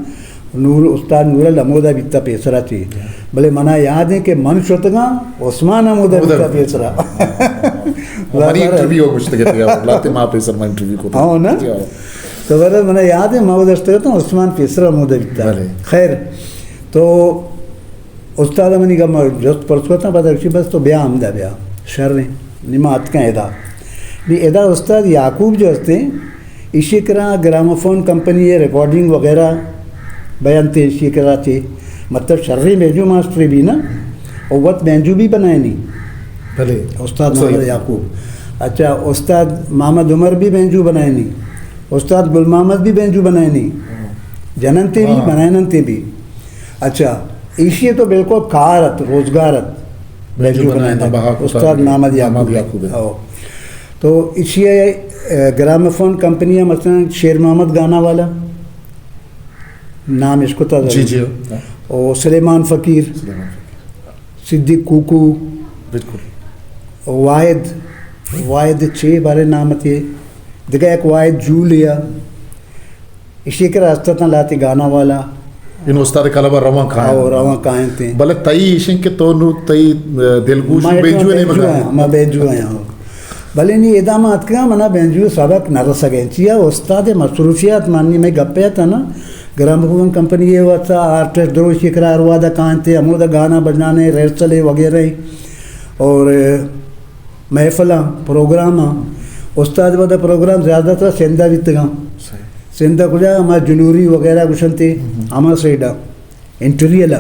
نور، استاد نور لمودا بیتا پیسرا چی۔ بلے منا یاد ہے کہ من شتگاں، عثمان ہمودا بیتا پیسرا۔ منی انٹرویو گوشتگے تیا، لاتے ما پیسر ما انٹرویو کتا۔ ہاں نا؟ جی ہاں۔ تو بلے منا یاد ہے، ما اودا شتگاں تو عثمان پیسرا ہمودا بیتا۔ بلے۔ خیر، تو استاد منی گما جست پرس کتاں، پدا گوشی، بس تو بیا ہمدا بیا۔ شر ایں۔ نی ما اتکاں ادا۔ نی ادا استاد یعقوب جو ہستیں، ایشی کرا گراموفون کمپنی ءِ ریکارڈنگ وغیرہ بینتیں ایشی کرا چی۔ مطلب شریں بینجو ماسٹرے بی نا۔ او وت بینجو بی بنائینی۔ بلے۔ استاد محمد یعقوب۔ اچھا، استاد محمد عمر بی بینجو بنائینی۔ استاد گل محمد بی بینجو بنائینی۔ جننتے بی، بنائیننتے بی۔ اچھا، ایشی تو بالکل کار ات، روزگار ات۔ بینجو بنائینتا۔ استاد محمد یعقوب۔ او۔ تو ایشی، اے، گراموفون کمپنی ہے، مثلاً شیر محمد گانا والا، نام اشکتا۔ جی، جی۔ او سلیمان فقیر۔ سلیمان فقیر۔ صدیق کوکو۔ بالکل۔ واحد، واحد چے بارے نام تے؟ دگہ یک واحد جولیا۔ ایشی کرا ہست اتاں لہتے گانا والا۔ ان استاد کلب ءَ رواں کاینت۔ او، رواں کاینت۔ بلے تئی ایشیں کہ تو نو تئی، اه، دلگوش بینجو ءِ نیمگ ءَ۔ ما بینجو آں۔ بلے نی ادا ما اتکگاں، منا بینجو سبق نہ رسگ ءَ۔ چیا استاد مصروفیات مانی مئے گپے ات نا، گراموفون کمپنی ءِ واسطہ آرٹسٹ دروشی کرا ہر وہدا کاینت، ہمودا گانا بجانے، ریہرسل وغیرہ اور محفلاں، پروگراماں۔ استاد وہدا پروگرام زیادہ تر سندھ ءَ بیتگاں۔ صحیح۔ سندھ ءَ کجا؟ ہما جنوری وغیرہ گوشنتے، ہم۔ ہما سائیڈ ءَ، انٹیریل ءَ۔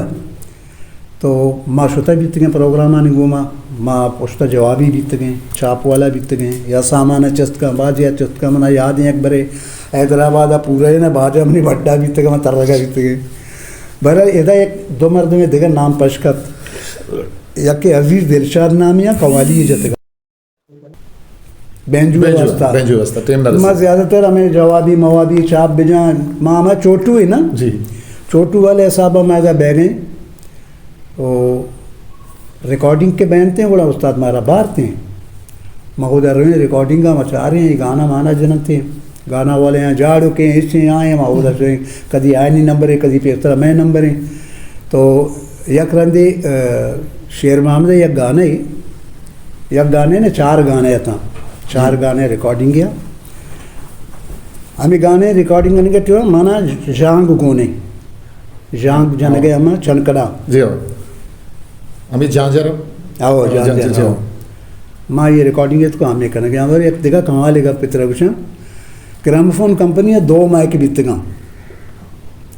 تو ما شتہ بیتگیں پروگرامانی گوما، ما پشتہ جوابی بیتگیں، چھاپ والا بیتگیں، یا سامان ءَ چست کن، بازی ءَ چست کن۔ منا یاد ایں یک برے حیدرآباد ءَ پورہ نا باجا منی بڈا بیتگ، ما ترگا بیتگیں۔ بہرحال، ادا یک دو مردمے دگہ نام پش کپت۔ یکے عزیز دلشاد نامی ءَ، قوالی جتگ۔ بینجو بینجو، واسطہ۔ بینجو واسطہ، ٹیم نہ رسے۔ ما زیادہ تر ہمیں جوابی موابی چاپ بجاں، ما ہما چوٹو ہے نا؟ جی۔ چوٹو والے حساب ءَ ما ادا بیگیں۔ او ریکارڈنگ کہ بینتیں، گڑا استاد مارا بارتیں۔ ما اودا رویں ریکارڈنگ ءَ، ما چاریں، اے گانا مانا جننتیں۔ گانا والے آں جاڑو کہ ایشیں آئیں، ما اودا چویں، کدی آئینی نمبرے، کدی پیسرا مئے نمبریں۔ تو یک رندے، آ، شیر محمد ءِ یک گانے، یک گانے نے چار گانے اتاں، چار جی۔ گانے ریکارڈنگ ءَ۔ ہمیں گانے ریکارڈنگ کنگ ءَ ٹیما مانا ژانگ گونے۔ ژانگ جنگ ءَ ہما چنکڑا۔ جی ہو۔ ہمیں جانجر۔ آو، جانجر، جانجر، جی ہو۔ ہو۔ ما یہ ریکارڈنگ ات کو ہمیں کنگ ءَ۔ اور یک دگہ کمال گپ پتر گوشاں، گراموفون کمپنی ءَ دو مائک بیتگاں۔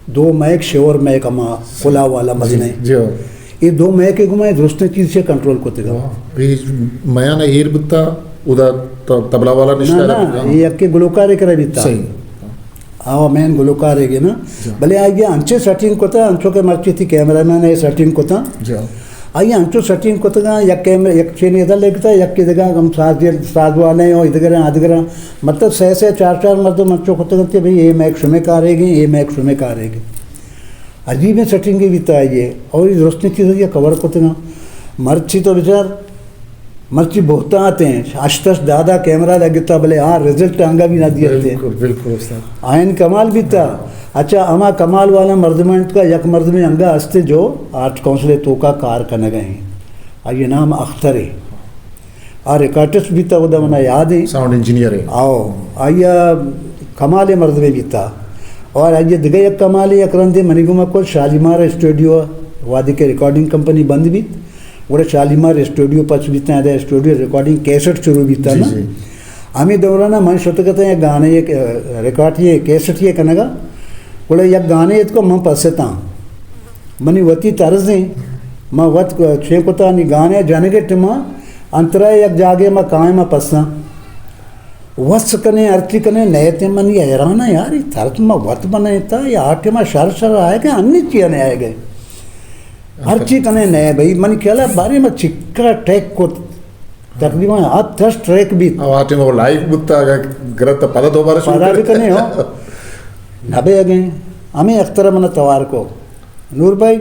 دو مائک، شیور مائک، ہما کلا والا جی، مزنیں۔ جی ہو۔ یہ دو مائک گما درستیں چیز سے کنٹرول کرتے گا۔ واہ، یہ میان ایر بتا، ادا ت-، طبلہ والا نشتہ نہ، نہ، رکھتا۔ یہ یک کے گلوکار کرا بیتا۔ صحیح۔ آ مین گلوکارے گے نا۔ جی۔ بلے آئی انچے سیٹنگ کتا، انچو کہ مرچی تھی کیمرہ مین اے سیٹنگ کتا۔ جی۔ آئی انچو سیٹنگ کتگا، یک کیمرہ، یک چین ادھر لگتا، یک کے دگا ہم ساز دے، ساز والے ہو، ادھر ہیں، ادھر ہیں۔ مطلب سہ سہ چار چار مردم انچو کتگا کہ بھئی اے مائک شمے کارے گے، اے مائک شمے کارے گے۔ عجیبیں سیٹنگ بیتا آئی ہے۔ اور یہ درستیں چیز یہ کور کتگا۔ مرچی تو بچار، مرچی بہتات ہیں، ہشت ہشت دہ دہ کیمرہ لگتا، بلے آ رزلٹ آنگا بھی نہ دیتے۔ بالکل، بالکل استاد۔ آئین کمال بیتا۔ اچھا، ہما کمال والا مردم انت کا، یک مردم انگا ہستے جو آرٹ کونسل توکا کار کنگا ہیں۔ آئی نام اختر ہے۔ آ ریکارڈسٹ بیتا، وہ دا منا یاد ہے۔ ساؤنڈ انجینئر ہے۔ آؤ، آئی کمال مردم بیتا۔ اور آئی دگہ یک کمال یک رندے منی گما کو شالیمار اسٹوڈیو، وادی کے ریکارڈنگ کمپنی بند بیت۔ گڑا شالیمار اسٹوڈیو پچ بیتاں، ادا اسٹوڈیو ریکارڈنگ کیسٹ شروع بیتاں جی، نا۔ جی۔ ہمیں دورانا من شتگتاں یک گانے، یک، ریکارڈ یہ کیسٹ یہ کنگا۔ گڑا یک گانے ات کو من پستاں۔ منی وتی طرز ہیں۔ من وت چے کتا نی گانے جنگے ٹما انترا یک جاگے ما قائم پساں۔ وس کنے، ہرچی کنے، نئے تے من یہ حیران ہے یار، یہ طرز ما وت بنائے تا، یہ آٹے ما شر شر آئے گئے، انی چیئے نہیں آئے گئے۔ ہرچی کنے نئے بھئی، من خیال ہے بارے ما چکرا ٹیک کت، تقریباً ہفت ہشت ٹریک بیت۔ او آٹے ما لائیو بوتا، اگر گرت پدا دوبارہ شروع پدا کر۔ بھی کنے ہو، نبے اگیں، ہمیں اختر من توار کو، نور بھائی،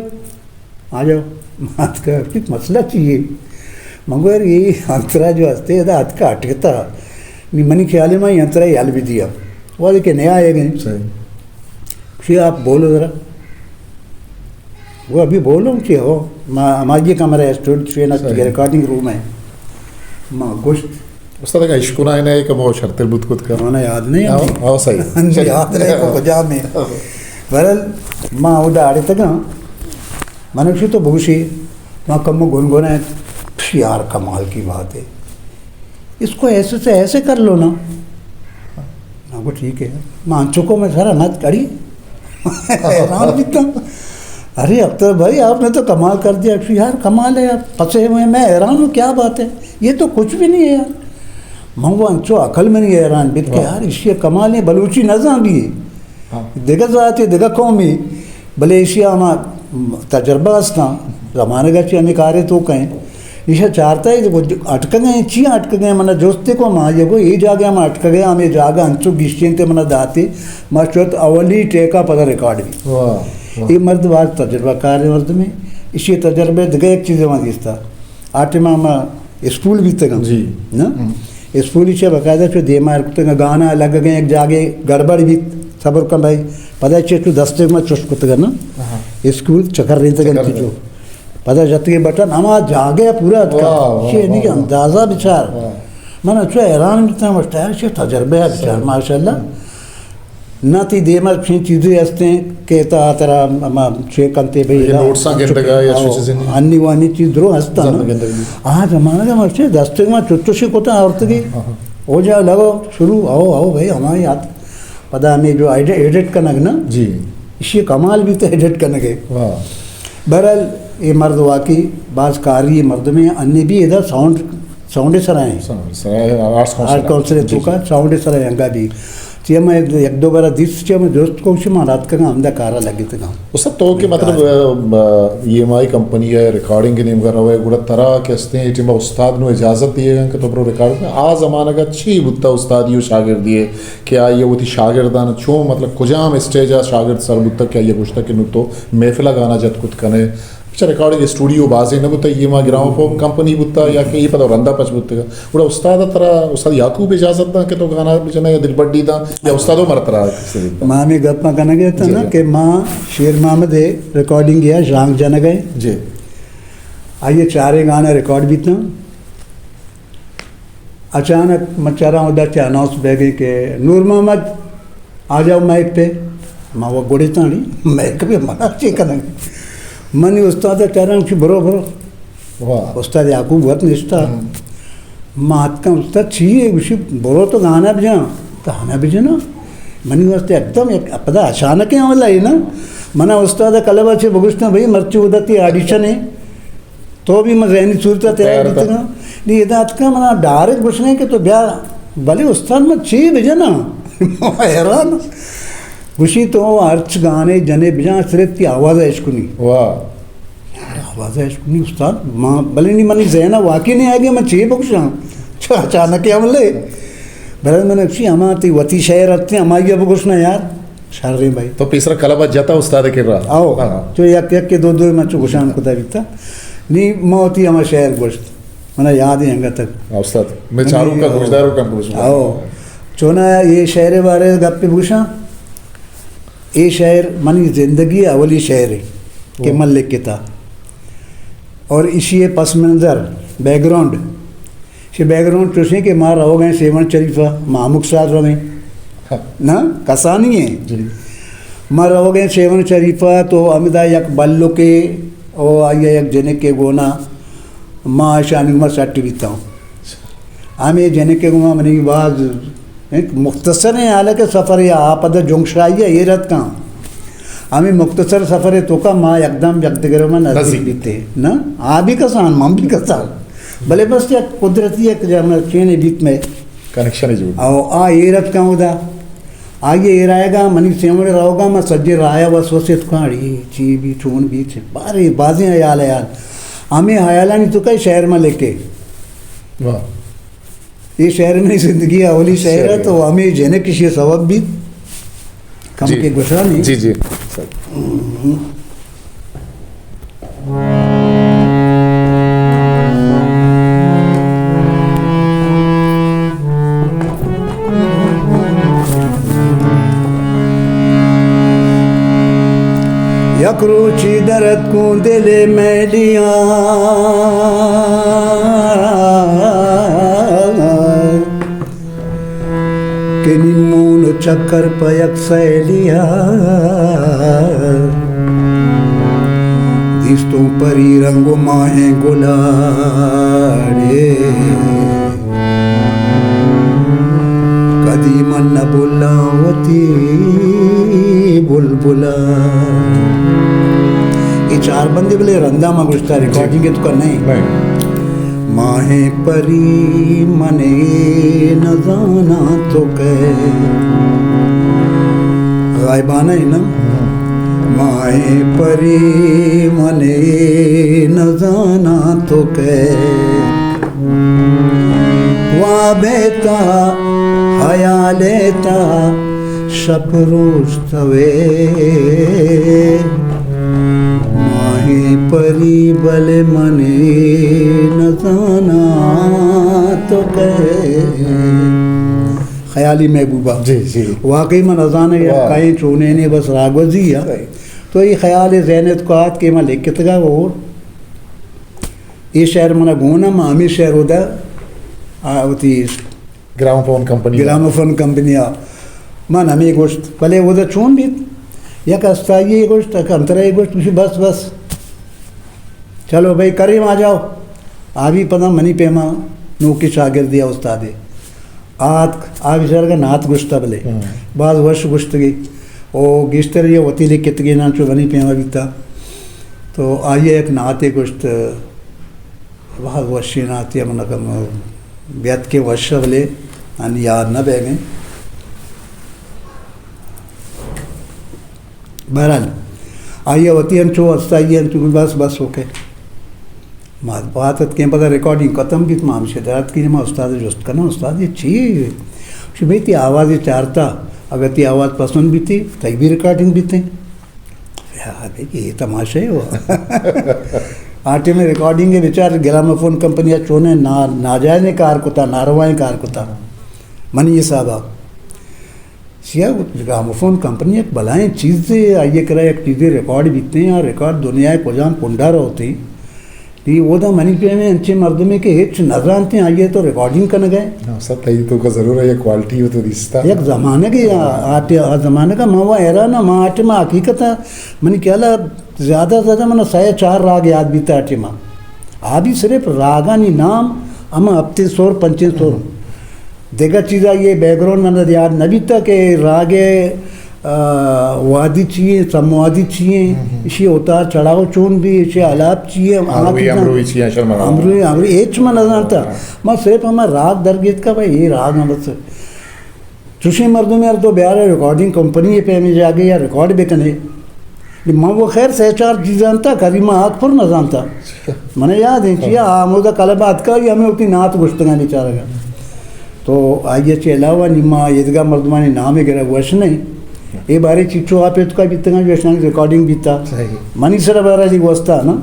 آ جاؤ۔ ما اتکا، مسئلہ چی ہے؟ من گو یار، یہ انترا جو ہستے، ادا اتکا اٹکتا۔ نی منی خیال میں یہ انترا یہ حل بھی دیا۔ وہ کہ نیا آئے گئے۔ صحیح۔ شی آپ بولو ذرا۔ وہ ابھی بولو کہ ہو، ما، ہماری یہ کمرہ ہے، اسٹوڈیو ہے نا، صحیح۔ ریکارڈنگ روم ہے۔ ما گوشت۔ استاد، اگاں اشکنائینئے کہ مو شرتر بوت کت کا؟ مانا یاد نہیں۔ ہاں، ہاں، صحیح۔ یاد نہیں کو کجا میں۔ بہرحال، ما اودا اڑتگاں۔ من گوشی تو بگوشی، ما کمو گنگنائیں، یار کمال کی بات ہے، اس کو ایسے سے ایسے کر لو نا۔ ما گو ٹھیک ہے، ما انچو کو میں سارا نت کڑی حیران بیتا۔ ارے اختر بھائی، آپ نے تو کمال کر دیا۔ یار کمال ہے یار، پسے ہوئے، میں حیران ہوں، کیا بات ہے، یہ تو کچھ بھی نہیں ہے یار۔ من وہ انچو عقل منی حیران بیت کہ واہ۔ یار اسی کمال ہے، بلوچی نزان بھی ہے۔ ہاں۔ دگہ ذات ہے، دگہ قوم ہے، بلے ایشی ہما تجربہ ہستاں، زمانگ چی ہمیں کارے تو کہیں۔ ایشا چارتا ہے، اٹکگیں، چی اٹکگیں، منا جوستے کو ما یہ کو، یہ جاگہ ہم اٹکگیں، ہمیں جاگہ انچو گشتیں تے منا داتے، ما شوت اولی ٹیکا پدا ریکارڈ بھی۔ واہ، واہ۔ یہ مرد باز تجربہ کار مرد میں، اسی تجربے دگہ ایک چیز وہاں دیستا۔ آ ٹائم ما اسکول بیتگاں۔ جی۔ نا؟ ہم۔ اسکولی چہ باقاعدہ چو دیما کتگاں، گانا لگگیں، یک جاگے گڑبڑ بیت، صبر کن بھائی۔ پدا چہ چو دستے ما چش کتگاں نا؟ ہاں۔ اسکول چکر رینتگاں چو۔ پدا جتگے بٹن، ہما جاگے پورا اتکا۔ واہ، واہ، چی واہ، نی واہ۔ اندازہ بچار۔ واہ۔ من چو حیران بیتاں، مشتاق چی تجربہ ہے بچار، صحیح۔ ماشاءاللہ۔ نہ تی دیما چین چیزے ہستیں کہ تا ترا ما چے کنتے بھئی، یہ نوٹساں گندگا یا چیزے نہیں۔ انی وانی چیز درو ہستا نا۔ آ زمانہ کا مرچے دستے ما چچو شی کوتا آورتگی۔ ہاں، ہاں۔ او جا لگو شروع، او، او بھئی ہماری یاد۔ پدا ہمیں جو ایڈ-، ایڈٹ کنگ نا۔ جی۔ اسی کمال بھی تو ایڈٹ کنگ ہے۔ واہ۔ بہرحال، یہ مرد واقعی باز کاری مردمے، انی بھی ادا ساؤنڈ، ساؤنڈ سرا ہیں۔ ساؤنڈ سرا ہے، آرٹس کونسل آرٹ کونسل ہے۔ جی، تو کا جی۔ ساؤنڈ سرا ہے، انگا بھی۔ کہ من یک دو برا دیست چہ من جست کو، گوشی من راتکگاں ہمدا کارا لگتگاں۔ استاد تو کہ مطلب، کار۔ ام، ام، ای ایم آئی کمپنی ءِ ریکارڈنگ ءِ نیمگا روئے، گڑا ترا کہ استیں اے ٹیما استاد نوں اجازت دیگا کہ تو برو ریکارڈ کن؟ آ زمانگا چی بوتا استادی و شاگردی ءِ کہ آئی ءَ وتی شاگرداں چون، مطلب کجام اسٹیجا شاگرد سر بوتا کہ آئی ءَ گوشتا کہ نوں تو محفلا گانا جت کت کنے؟ اچھا، ریکارڈنگ اسٹوڈیو بازیں نہ بوتا، ای ایم آئی گراموفون کمپنی بوتا یا کہ اے پدا رندا پچ بوتگا؟ گڑا استاد ءَ ترا، استاد یعقوب اجازت داں کہ تو گانا بجنے یا دلبڈی داں، یا استاد عمر ترا کسے دیتا؟ ما ہمے گپاں کنگ ءَ اتاں جی، نا جی۔ کہ ما شیر محمد ءِ ریکارڈنگ یا ژانگ جنگ ءَ۔ جی۔ آئی ءِ چاریں گانا ریکارڈ بیتاں۔ اچانک من چاراں اودا چہ اناؤنس بیگیں کہ نور محمد آ جاؤ مائیک پہ۔ ما وہ گڑی تانی مائیک پہ منا چی کنگ؟ منی استاد چاراں کہ برو، برو۔ واہ۔ استاد یعقوب وت نشتا۔ ہم۔ ما اتکاں، استاد چی ہے؟ گوشی برو تو گانا بجاں۔ گانا بجنا؟ منی واسطے یکدم یک پدا اچانک ہے والا ہے نا۔ منا استاد کلبا چہ بگوشتاں، بھئی مرچی اودا تئی آڈیشن ہے۔ تو بھی من ذہنی صورت ءَ تیار تیار اتاں۔ بیتگاں۔ نی ادا اتکاں منا ڈائریکٹ گوشنے کہ تو بیا، بلے استاد من چی بجناں؟ حیران۔ گوشی تو ہرچ گانے جنے بجاں، صرف تی آواز اشکنی۔ واہ۔ یار آواز اشکنی استاد، ما بلے نی منی ذہن ءَ واقعی نہیں آگے من چی بگوشاں؟ چا اچانک ہے عملے۔ بلے من گوشی ہما تی وتی شعر اتنے ہمائی بگوشنا یار۔ شریں بھائی۔ تو پیسرا کلب ءَ جتا استاد ءِ کرا؟ آؤ۔ ہاں۔ چو یک یک کے دو دو من چو گشان کتا بیتا۔ نی ما وتی ہما شعر گوشت۔ منا یاد ہے انگت تک۔ ہاں، استاد۔ میں چاروں کا گوشداروں کا گوشدار۔ آؤ۔ چونا یہ شعر بارے گپ بگوشاں۔ یہ شعر منی زندگی اولی شعر ہے کہ من لکھتا۔ اور اسی پس منظر، بیک گراؤنڈ، چہ بیک گراؤنڈ چوشیں کہ ما روگ ءَ ایں سیون شریف ءَ، ما ہمک سال رویں۔ ہاں۔ نا، کسانی ایں۔ جی۔ ما روگ ءَ ایں سیون شریف ءَ، تو ہمدا یک بلکے او آئی ءَ یک جنکے گونا، ما اشانی گوما سٹ بیتاں۔ ہمے جنکے گوما منی باز ایک مختصریں حالانکہ سفر یا آ پدا جنگ شاہی ءَ ایر اتکاں۔ ہمے مختصر سفر ءِ توکا ما یکدم یک دگر ما نزدیک نزدیک۔ بیتے۔ نا، آ بھی کسان، من بھی کسان۔ بلے بس یک قدرتی یک جمع چینے بیت میں۔ کنیکشن جوڑ۔ او آ ایر اتکاں اودا۔ آئی ءِ ایر آیگا، منی سیوڑ روگا، ما سجے رایا وسوسے اتکاں، اڑی چی بھی، چون بھی، چی۔ بارے بازیں حیال حیال۔ ہمیں حیالانی توکا شعر ما لکھے۔ واہ۔ یہ شعر منی زندگی اولی شعر ہے، شعر۔ تو ہمیں جنک کسی سبب بھی کم جی۔ کے گشانی۔ جی، جی۔ یک روچی درد کوں دل میلیاں، کہ نیمون و چکر پہ یک سیلیا، دیستوں پری رنگ و ماہیں گلاڑے۔ کدی من نہ بھلاں وتی بلبلا۔ اے چار بندے بلے رندا ما گوشتا، ریکارڈنگ تو کر نہیں۔ نہیں۔ ماہیں پری من اے نزاناں تو کئے۔ غائبانہ ہے نا؟ ماہیں پری من اے نزاناں تو کئے۔ وابے تا، حیالے تا، شپ روچ توے۔ ماہیں پری بلے من اے نزاناں تو کئے۔ خیالی محبوبہ۔ جی، جی۔ واقعی من نزاناں یا واہ۔ کئے چونینے بس راگوزی یا۔ صحیح۔ تو یہ خیال ذہن ات کو آت کہ من لکھتگا اور یہ شعر منا گونا، ما ہمیں شعر ہوتا، آ، ہوتی گراموفون کمپنی ءَ۔ گراموفون کمپنی ءَ۔ من ہمے گوشت، بلے اودا چون بیت؟ یک استائی ءَ گوشت، یک انترا ءَ گوشت، گوشی، بس، بس۔ چلو بھئی، کریم آ جاؤ۔ آ بھی پدا منی پیما نوکی شاگردے ءَ استادے۔ آتک، آ بیچارگا نعت گوشتا بلے۔ ہاں۔ باز وش گوشتگی۔ او گیشتر یہ وتی لکھتگی نا چو منی پیما بیتا۔ تو آئی ءَ یک نعتے گوشت، باز وشیں نعتے، من کم بیت کہ وش بلے، آنی یاد نہ بیگیں۔ بہرحال، آئی ءَ وتی انچو استائی انچو بس، بس، اوکے۔ ما بات اتکیں، پدا ریکارڈنگ ختم بیت، ما ہمشے در اتکیں، ما استاد ءَ جست کناں، استاد، یہ چی؟ شو بھئی، تی آواز چارتا، اگر تی آواز پسند بیتی، تئی بھی ریکارڈنگ بیتے۔ یار، یہ تماشے ہوا۔ آ ٹائم ریکارڈنگ بیچار گراموفون کمپنی چونے نا-، ناجائزیں کار کتا، ناروائیں کار کتا۔ منی حسابا۔ سیا گراموفون کمپنی یک بلائیں چیزے، آئی ءِ کرا یک چیزے ریکارڈ بیتیں، آ ریکارڈ دنیا ءِ کجام کنڈا روتیں۔ تی اودا منی پیمیں انچیں مردمے کہ ہچ نہ زانتیں، آئی ءَ تو ریکارڈنگ کنگ ءَ۔ ہاں، سب تئی تو کا ضرور ہے، یہ کوالٹی ہو تو دیستا۔ یک زمانگے آ، آ ٹی-، آ زمانگ ءَ ما وہ حیران آں، ما آ ٹائم ءَ حقیقت ءَ منی خیال ءَ زیادہ زیادہ من سئے چار راگ یاد بیتا آ ٹائم ءَ۔ آ بھی صرف راگانی نام، ہم ہپتیں سر، پنچیں سر۔ دگہ چیزا یہ بیک گراؤنڈ من یاد نہ بیتا کہ راگ ءِ، آ، وادی چی ایں، سم وادی چی ایں، ہم، ہم۔ اشی اتار چڑھاؤ چون بھی، اشی آلاپ چی ایں، آ امروی، چیزاں، امروی چی ایں، اصل من امروی، امروی ہچ من نہ زانتا۔ ہاں۔ ما صرف ہما راگ درگیت کا بھائی، یہ راگ ہم بس۔ چوشیں مردم یار تو بیارے ریکارڈنگ کمپنی پہ ہمیں جاگے یا ریکارڈ بکنے۔ من وہ خیر سہ چار چیز زانتا، کدی ما آگ پر نہ زانتا۔ من یاد ہیں چیا، آ مودا کلب آتکا، یہ ہمیں ہوتی نعت گوشتگاں بیچارگا۔ تو آئی ءَ چہ علاوہ نی ما ایدگہ مردمانی نام ءَ گرگ وش نہ ایں۔ اے بارے چیچو آپ اتکا بیتگاں جو اشانی ریکارڈنگ بیتا۔ صحیح۔ منی سر بارہ جی گوستا نا۔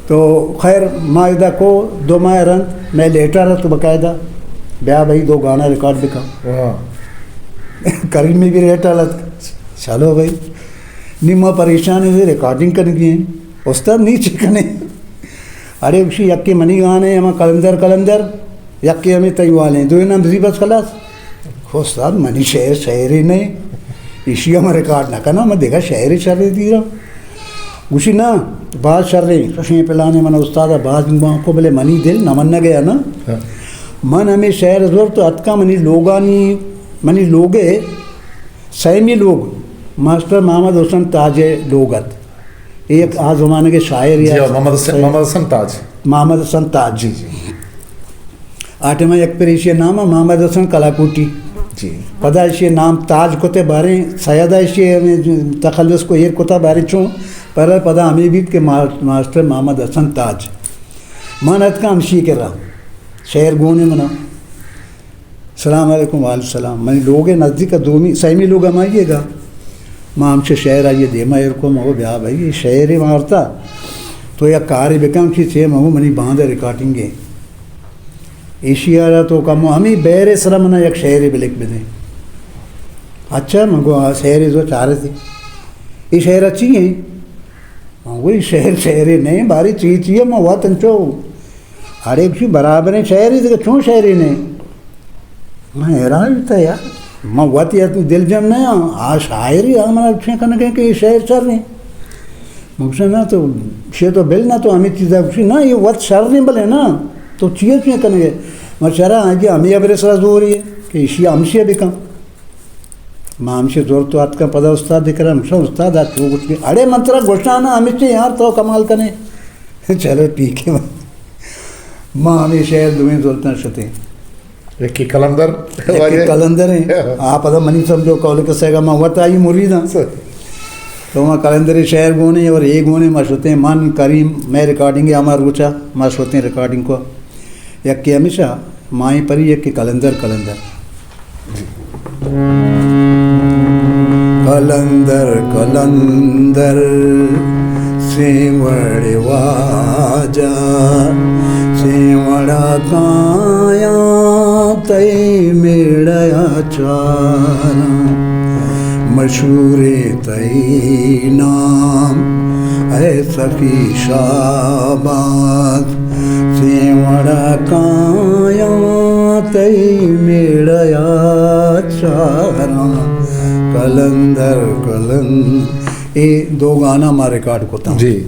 تو خیر ما ادا کو دو ماہ رند میں لیٹر ات باقاعدہ، بیا بھائی دو گانا ریکارڈ بکا۔ واہ۔ کریم میں بھی لیٹر ات، چلو بھائی۔ نی ما پریشان ہیں، ریکارڈنگ کنگی ہیں۔ استاد نی چی کنے؟ اڑے گوشی، یکے منی گانے، ہما کلندر کلندر، یکے ہمیں تئی والے، دوئیں نام بزی بس خلاص۔ استاد، منی شعر شعرے نہ، ایشی ہم ریکارڈ نہ کناں، من دگہ شعرے شرے دیراں۔ گوشی، نہ، باز شرے، چوشیں پلانے من استاد باز بانکو، بلے منی دل نہ منگ ءَ نا۔ ہاں۔ من ہمیں شعر زور تو اتکا منی لوگانی، منی لوگے سیمی لوگ ماسٹر محمد حسن تاج ءِ لوگ ات۔ اے یک آ زمانگ ءِ شاعر جی یا ہاں، محمد حسن، محمد حسن تاج۔ محمد حسن تاج۔ جی، جی۔ آ ٹائم ءَ یک پر ایشی نام ءَ محمد حسن کلاکوٹی۔ جی۔ پدا ایشی نام تاج کتے باریں سید ءَ ایشی تخلص کو ایر کتا باریں چون، پر پدا ہمیں بیت کہ ما-، ماسٹر محمد حسن تاج۔ من اتکا ہمشی کرا۔ شعر گونے منا۔ سلام علیکم، وعلیکم السلام۔ منی لوگ ءِ نزدیک ءَ دومی، سیمی لوگ ہمائی ءَ گا۔ ما ہمچو شعر آئی ءِ دیما ایر کو، مگو بیا بھائی، یہ شعر ہی مارتا۔ تو یک کارے بکن، چی چے مگو منی باند ریکارڈنگ ہے۔ ایشی آرا تو کم ہمیں بیر سرا منا یک شعر بلک بدے۔ اچھا، مگو آ شعر زو چارے تھی۔ یہ شعر اچھی ہے۔ ہاں، وہی شعر، شعرے نہیں، باری چی چی ہے، ما وطن چو۔ اڑے گوشی، برابریں شعرے دگہ چون شعرے نے؟ من حیران بیتا یار، من وت یا دلجم نہ آں، آ شاعری آ منا چین کنگے کہ یہ شعر شر نہیں۔ من گوشاں، نہ تو شے تو بل نہ تو ہمیں چیزا گوشی، نہ یہ وت شر نہیں بلے نا، تو چیئے چین کنگے؟ من شرا آگے ہمیں ابرے سرا زوری ہے کہ اشی ہمشی بکن۔ ما ہمشی زور تو اتکاں پدا استاد کرا، من گوشاں، استاد آ چو گوشی، اڑے من ترا گوشاں نا ہمشی یار تو کمال کنے۔ چلو ٹھیک ہے۔ ما ہمیں شعر دوئیں زلتاں شتیں۔ یکی کلندر۔ یکی کلندر ہیں۔ آپ ادا منی سمجھو قول کے سیگا ما وت آئی مرید ہاں۔ تو ما کلندر شعر گونے اور اے گونے ما شتیں من کریم میں ریکارڈنگ ہما روچا ما شتیں ریکارڈنگ کو۔ یکی ہمیشہ مائیں پری یکی کلندر کلندر۔ کلندر کلندر سیوڑ واجہ، سیوڑا کایاں تئی میڑیا چاراں، مشہور تئی نام اے سخی شاباز، سیوڑا کایاں تئی میڑیا چاراں، کلندر کلند۔ اے دو گانا ما ریکارڈ کتاں۔ جی۔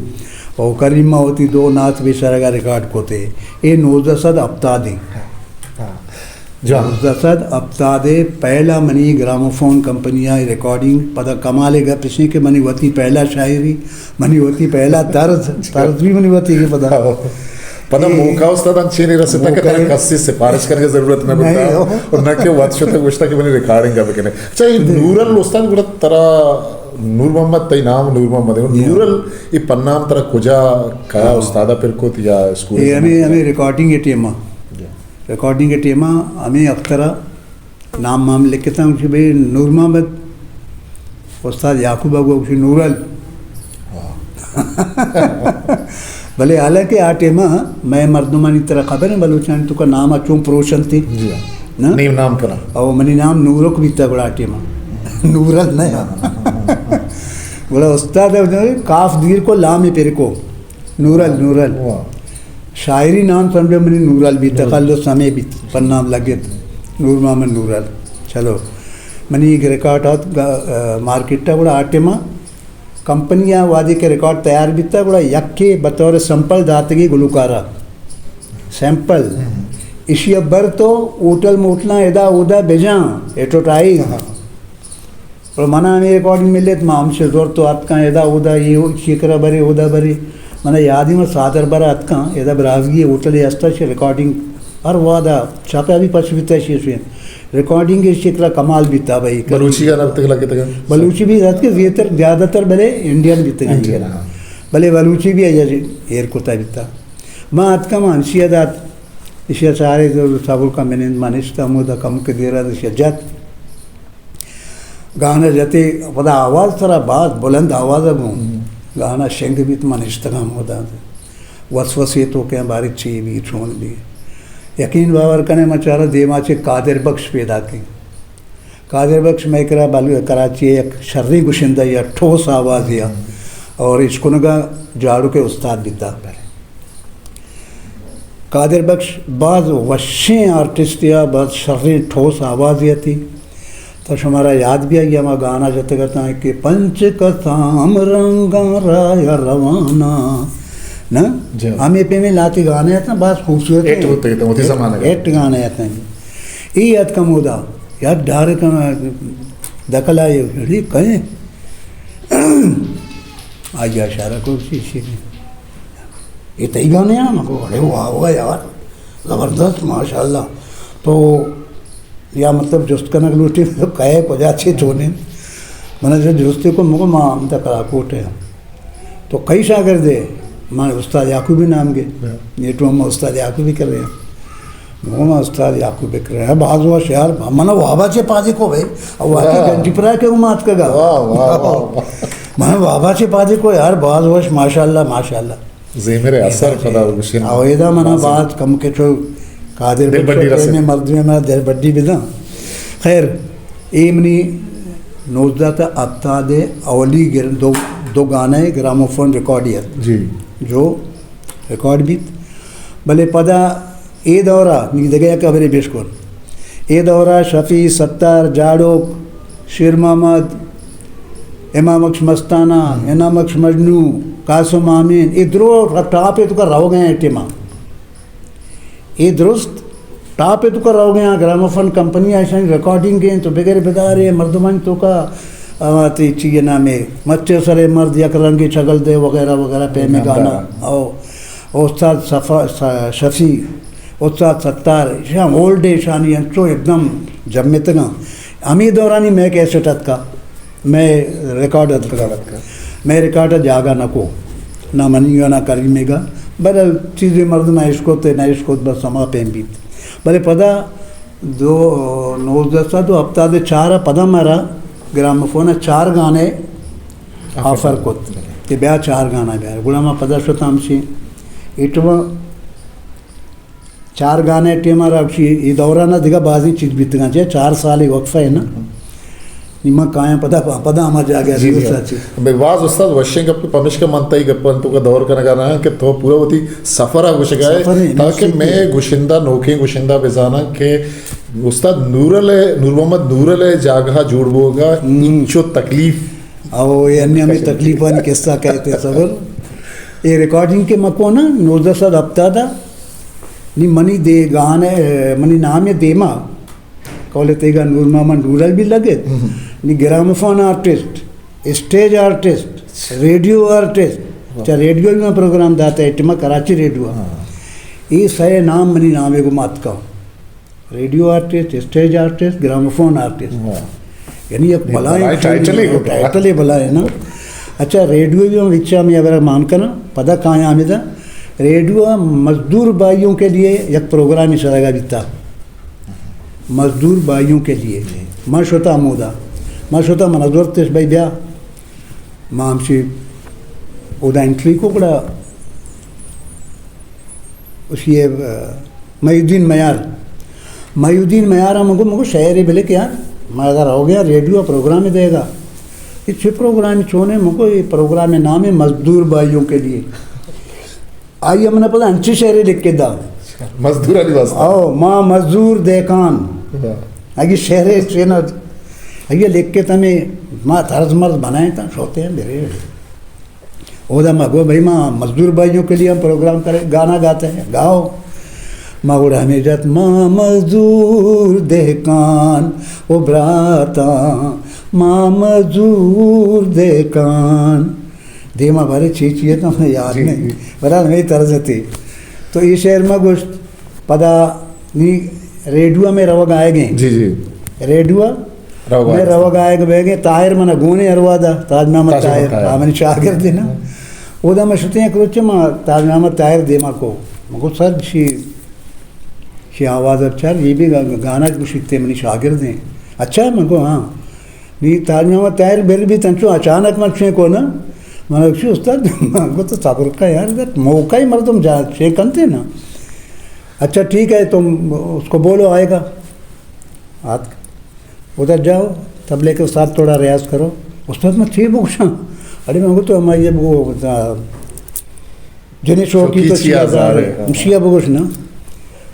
او کریم ما وتی دو نعت بے شرگا ریکارڈ کتے۔ اے نوزدہ سد ہپتاد ہیں۔ ہاں۔ جان۔ نوزدہ سد ہپتاد ء پہلا منی گراموفون کمپنی ء ریکارڈنگ، پدا کمال ء گپ اش کہ منی وتی پہلا شاعری، منی وتی پہلا طرز، طرز بھی منی وتی کہ پدا۔ ہاں۔ پدا اے موقع استاد انچین رستا کہ موقع ترا کسی سفارش کرنے کی ضرورت نہ نہیں، بنتا ہو۔ اور نہ کہ وقت شتا گوشتا کہ منی ریکارڈنگ ء بکنے۔ اچھا، اے نورل استاد گڑا ترا نور محمد، تئی نام نور محمد ہے۔ نورل، اے پنام ترا کجا کہا، استاد پر کت یا اسکول اے زمانے ہمیں، ہمیں ریکارڈنگ کے ٹیم، جی۔ ریکارڈنگ کے ٹیم ہمیں اخترا نام مام لکھتا ہوں کہ بھئی نور محمد، استاد یعقوب ءَ گوشی نورل۔ بلے حالانکہ آ ٹیم ءَ مئے مردمانی ترا خبر ہے، بلوچانی توکا نام ءَ چون پروشنتی۔ جی ہاں۔ نا؟ نیم نام کنا۔ او منی نام نورک بیتا گڑا آ ٹیم ءَ۔ نورل نہ۔ گڑا استاد ءَ کاف دیر کو، لام پر کو۔ نورل، نورل۔ واہ۔ شاعری نام سمجھو منی نورل بیت، نورل۔ تخلص ہمیں بیت، پر نام لگت، نور محمد نورل۔ چلو، منی ایک ریکارڈ آت، گا-، آ، مارکیٹ ءَ گڑا آ ٹیم ءَ کمپنی ءَ وہدے کہ ریکارڈ تیار بیتا، گڑا یکے بطور سیمپل داتگی گلوکارا۔ سیمپل۔ ہم۔ اشی ءَ بر تو ہوٹل موٹلاں ادا اودا بجاں، ایڈورٹائز۔ ہاں۔ گڑا منا ہمے ریکارڈنگ ملیت، ما ہمشے زرت و اتکاں، ادا اودا، اے چی کرا برے، اودا برے۔ منا یادی ما صادر برا اتکاں، ادا براہوئی ہوٹلے ہستا، چہ ریکارڈنگ ہر وہدا چاپے ابھی پش بیتا، شی شی ریکارڈنگ اے چی کرا کمال بیتا بھائی۔ بلوچی گانا بیتگ لگتگ؟ بلوچی بھی اتکے زیتر، زیادہ تر بلے انڈین بیتگ۔ انڈین، ہاں۔ بلے بلوچی بھی ایر کتا بیتا۔ ما اتکاں، ما ہمشی دات، اشیا چارے تو صبر کا منند، ما نشتا، ہمودا کم کے دیرا اشیا جت۔ گانا جتے، پدا آواز ترا باز بلند آواز ءَ گوں۔ ہم۔ گانا شنگ بیت، من اشتگاں ہمودا۔ وسوسے تو کہ باری چی بی، چون بی۔ یقین باور کنے، من چارا دیما چے قادر بخش پیدا کی۔ قادر بخش مئے کرا بل-، کراچی یک شریں گشندہ یا ٹھوس آوازے یا، ہم۔ اور اشکنگا جاڑو کے استاد بیتا۔ بلے۔ قادر بخش باز وشیں آرٹسٹ یا باز شریں ٹھوس آوازے اتی۔ تو شمارا یاد بھی آئی ہما گانا جتگ اتاں کہ پنچ کسام رنگاں راہ روانا۔ نا؟ جی۔ ہمیں پیمیں لاتی گانے اتاں، باز خوبصورت ہٹ ہیں۔ ہوتے اتاں، وتی زمانہ کا۔ ہٹ گانے اتاں۔ ای اتکا مودا، یاد ڈارے کا دکل آئے، ری کہیں۔ آئی اشارہ کو سی سی۔ اے تئی گانے آں؟ من گو، اڑے واہ واہ یار، زبردست، ماشاءاللہ۔ تو یا مطلب جست کنگ لوٹی، مطلب کئے کجا چے چونیں؟ من جو جستی کو، من گو ما ہمدا کلاکوٹ ءَ۔ تو کئی شاگرد ئے؟ من استاد یعقوبی نام گے۔ ہاں۔ نیٹو ہم استاد یعقوبی کر رہے ہیں۔ من گو ما استاد یعقوبی کر رہے ہیں۔ باز وش یار، من وابا چے پادی کو بھائی۔ او واقعی واہ۔ گنجی پرا کے مات کا گا۔ واہ، واہ، واہ، واہ۔ من وابا چے پادی کو یار، باز وش، ماشاءاللہ، ماشاءاللہ۔ زیمر اثر پدا گوشن۔ او ادا منا باز کم کے چو قادر دل بخش بڈی رسے۔ میں مردمی ما دل بڈی بداں۔ خیر، اے منی نوزدہ تا ہفتاد اولی گر-، دو، دو گانے گراموفون ریکارڈ یت۔ جی۔ جو ریکارڈ بیت۔ بلے پدا اے دورا نی دگہ یک خبرے پیش کن۔ اے دورا شفیع، ستار، جاڑوک، شیر محمد، امام بخش مستانہ، انعام بخش مجنوں، قاسم آمین، اے درو ٹاپ ءِ توکا روگ ءَ ایں ٹیما۔ اے درست ٹاپ ءِ توکا روگ ءَ ایں، گراموفون کمپنی ءَ ایشانی ریکارڈنگ ایں تو بگر بدارے مردمانی توکا، آ، تی چی نامے، مچے سرے مرد یک رنگی چگل دے وغیرہ وغیرہ پیمیں گانا۔ او، استاد صفا-، س-، شفیع، استاد ستار، ایشاں اولڈ ایشانی انچو ایک دم جمتگاں۔ ہمے دورانی مئے کیسٹ اتکا۔ مئے ریکارڈ اتکا۔ ریکارڈ اتکا۔ مئے ریکارڈ ءَ جاگہ نہ کو۔ نہ منی ءَ نہ کریمے گا۔ بہرحال چیزے مردم اشکت ءُ نہ اشکت، بس ہما پیم بیت۔ بلے پدا دو، نوزدہ سد ءُ ہپتاد ءُ چار ءَ پدا مارا گراموفون ءَ چار گانے آفر کت کہ بیا چار گانا بیار۔ گڑا ما پدا شت ہمشی ایٹما چار گانے ٹیم ءَ را گوشی، اے دوران ءَ دگہ بازیں چیز بیتگاں، چہ چار سالے وقفہ ہے نا۔ نی من کایاں پدا، پدا ہما جاگہ ءَ جی، جی۔ درست اچ۔ بے باز استاد وشیں گپ، پمیشکا من تئی گپاں توکا دور کنگا رہاں کہ تو پورا وتی سفر ءَ گوشگا ئے، سفر ہے، تاکہ مئے گشندہ، نوکیں گشندہ بزاناں کہ استاد نورل ءِ، نور محمد نورل ءِ جاگہ ءَ جوڑ بوگا ہم۔ انچو تکلیف۔ او، اے انی ہمیں تکلیفانی قصہ کہتے صبر۔ اے ریکارڈنگ کہ مکو نا، نوزدہ سد ہپتاد ءَ، نی منی دے گانے، منی نام ءِ دیما، قول تیگا نور محمد نورل بھی لگت۔ ہم۔ نی گراموفون آرٹسٹ، اسٹیج آرٹسٹ، ریڈیو آرٹسٹ، واہ۔ چا ریڈیو بھی میں پروگرام داتا ہے، ٹیما کراچی ریڈیو۔ ہاں۔ اے سئے نام منی نام ءِ گو ماتکا۔ ریڈیو آرٹسٹ، اسٹیج آرٹسٹ، گراموفون آرٹسٹ۔ واہ۔ یعنی یک بلائیں بلائیں ٹائٹلے گو۔ ٹائٹلے بلائیں نا۔ اچھا، ریڈیو بھی ہم وچا ہمیں ابرا مان کنا، پدا کایا ہمیں دا۔ ریڈیو مزدور بھائیوں کے لیے یک پروگرام سرگا بیتا۔ مزدور بھائیوں کے لیے۔ ما شتا مودا۔ ما شتا من زورتش بھائی بیا۔ ما ہمشی اودا انٹری کو گڑا اسی، آ، محی الدین میار۔ محی الدین میار ہم گو، مگو شعرے بلے کہ یار، ما اگر ہو گیا ریڈیو پروگرام دے گا۔ یہ چھ پروگرام چونے؟ مگو یہ پروگرام نام ہے مزدور بھائیوں کے لیے۔ آئی ہم نے پتا انچی شعرے لکھ کے دا۔ مزدور علی واسطہ۔ او، ما مزدور دہکان۔ ہاں۔ اگی شعرے چینا، اگی لکھ کے تمہیں ما طرز مرز بنائے تا، شوتے ہیں میرے۔ اودا ما گو، بھائی، ما مزدور بھائیوں کے لیے ہم پروگرام کرے، گانا گاتے ہیں، گاؤ۔ ما گوڑا ہمیں جات، ما مزدور دہکان، او براتا، ما مزدور دہکان۔ دیما بارے چی چی ہے تو ہمیں یاد جی، نہیں۔ جی۔ برحال ہمیں طرز تھی۔ تو یہ شعر ما گوشت، پدا نی ریڈیو میں روگ آئے گئے۔ جی، جی۔ ریڈیو روگ میں آئے۔ روگ آئے گئے، طاہر منا گونے اروا دا، تاج محمد تاج محمد طاہر، طاہر۔ آ، منی شاگرد ہے نا۔ اودا میں شتے ہیں کروچے ما تاج محمد طاہر دیما کو۔ مگو سر شی، شی آواز اچھا، یہ بھی گا-، گانا جو شکتے منی شاگرد ہیں۔ اچھا ہے؟ مگو ہاں۔ نی تاج محمد طاہر بل بھی تنچو اچانک من چویں کو نا۔ من گوشی، استاد، من گو تو صبر کا یار، موقع ہی مردم جا چے کنتے نا۔ اچھا ٹھیک ہے، تم اس کو بولو، آئے گا۔ آت، ادھر جاؤ، طبلے کے ساتھ تھوڑا ریاض کرو۔ استاد، میں چی بگوشاں؟ ارے من گو تو ہماری یہ بگو، جنی شوقی تو شوقی چیا چیا زارے۔ زارے۔ شیا بگوش نا۔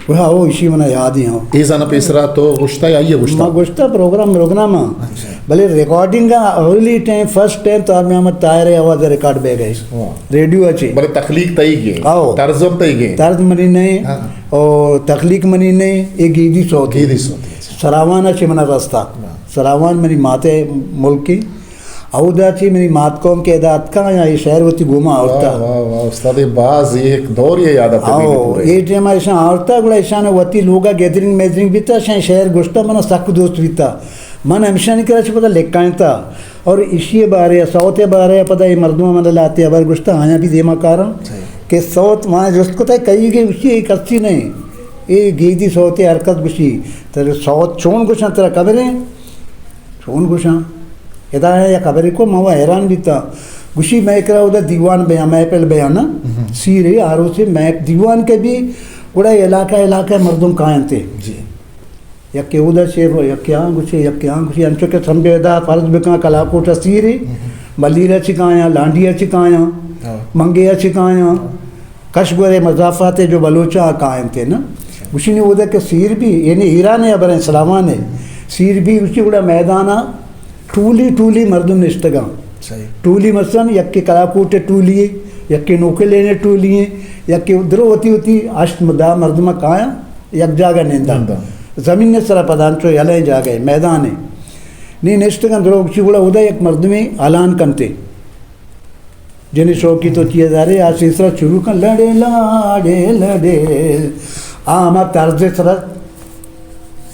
وہ ہاں، وہ اسی منا یاد ہی ہاں۔ اے زانا پیسرا تو گوشتا یا یہ گوشتا؟ ما گوشتا پروگرام، پروگرام ہاں۔ اچھا۔ بلے ریکارڈنگ کا اولی ٹائم، فرسٹ ٹائم تاج محمد طاہر آواز ریکارڈ بہ گئے۔ واہ۔ ریڈیو اچے۔ بلے تخلیق تئی گے۔ آؤ۔ طرز تئی گے۔ طرز منی نہیں۔ ہاں۔ او تخلیق منی نہیں، اے گیدی صوت۔ گیدی صوت۔ سراوان اچے منا رستا۔ واہ۔ سراوان منی ماتے ملکی۔ اودا چی منی مات قوم کہ ادا اتکاں یا اے شعر وتی گوما آورتا۔ واہ، واہ، واہ، استاد، باز ایک دور یہ یاد آتے آؤ، دینی پورے۔ اے ٹائم ایشاں آورتا، گڑا ایشاں وتی لوگا گیدرنگ میدرنگ بیتا، شاں شعر گوشتا، منا سک دوست بیتا۔ من ہمیشانی کرا چہ پدا لکھائیں تا۔ اور اشی بارے، صوت بارے پدا اے مردم من لاتے خبر گوشتا، آیا بھی دیما کاراں صحیح۔ کہ صوت ما جست کو تا کئی گے، اشی ایک اچھی نہیں۔ اے گیدی صوت حرکت گوشی، ترا صوت چون گوشاں ترا خبریں؟ چون گوشاں؟ ادا یک خبرے کو، ما وا حیران بیتاں۔ گوشی، مئے کرا اودا دیوان بیاں، محفل بیاں نا۔ ہم۔ سیرے آروسے مئے دیوان کے بھی گڑا علاقہ علاقہ مردم کاینتے۔ جی۔ یکے اودا شعر، یکے آں گوشے، یکے آں گوشے، انچو کہ سمجھے ادا فرض بکاں کلاکوٹ سیرے، ہم۔ ملیر چکایاں، لانڈی چکایاں، ہاں۔ منگے چکایاں۔ ہاں۔ کش گورے مضافات جو بلوچاں کاینت نا۔ گوشی نی اودا کہ سیر بھی، یعنی ایران ہے، بریں سلامان ہے۔ سیر بھی گوشی گڑا میدانا ٹولی ٹولی مردم نشتگاں۔ صحیح۔ ٹولی مثلاً یکے کلاکوٹ ٹولی ہے، یکے نوکے لینے ٹولی ہے، یکے درو وتی وتی ہشت دہ مردم کایاں یک جاگہ ننداں۔ ننداں۔ زمین نے سرا پدان چو یلیں جاگہ میدان ہے۔ نی نشتگاں درو گوشی گڑا اودا یک مردمے اعلان کنتے۔ جنی شوقی تو چیئے دارے، آ سلسلہ شروع کن، لڑے لاڑے لڑے۔ آ ہما طرز سرا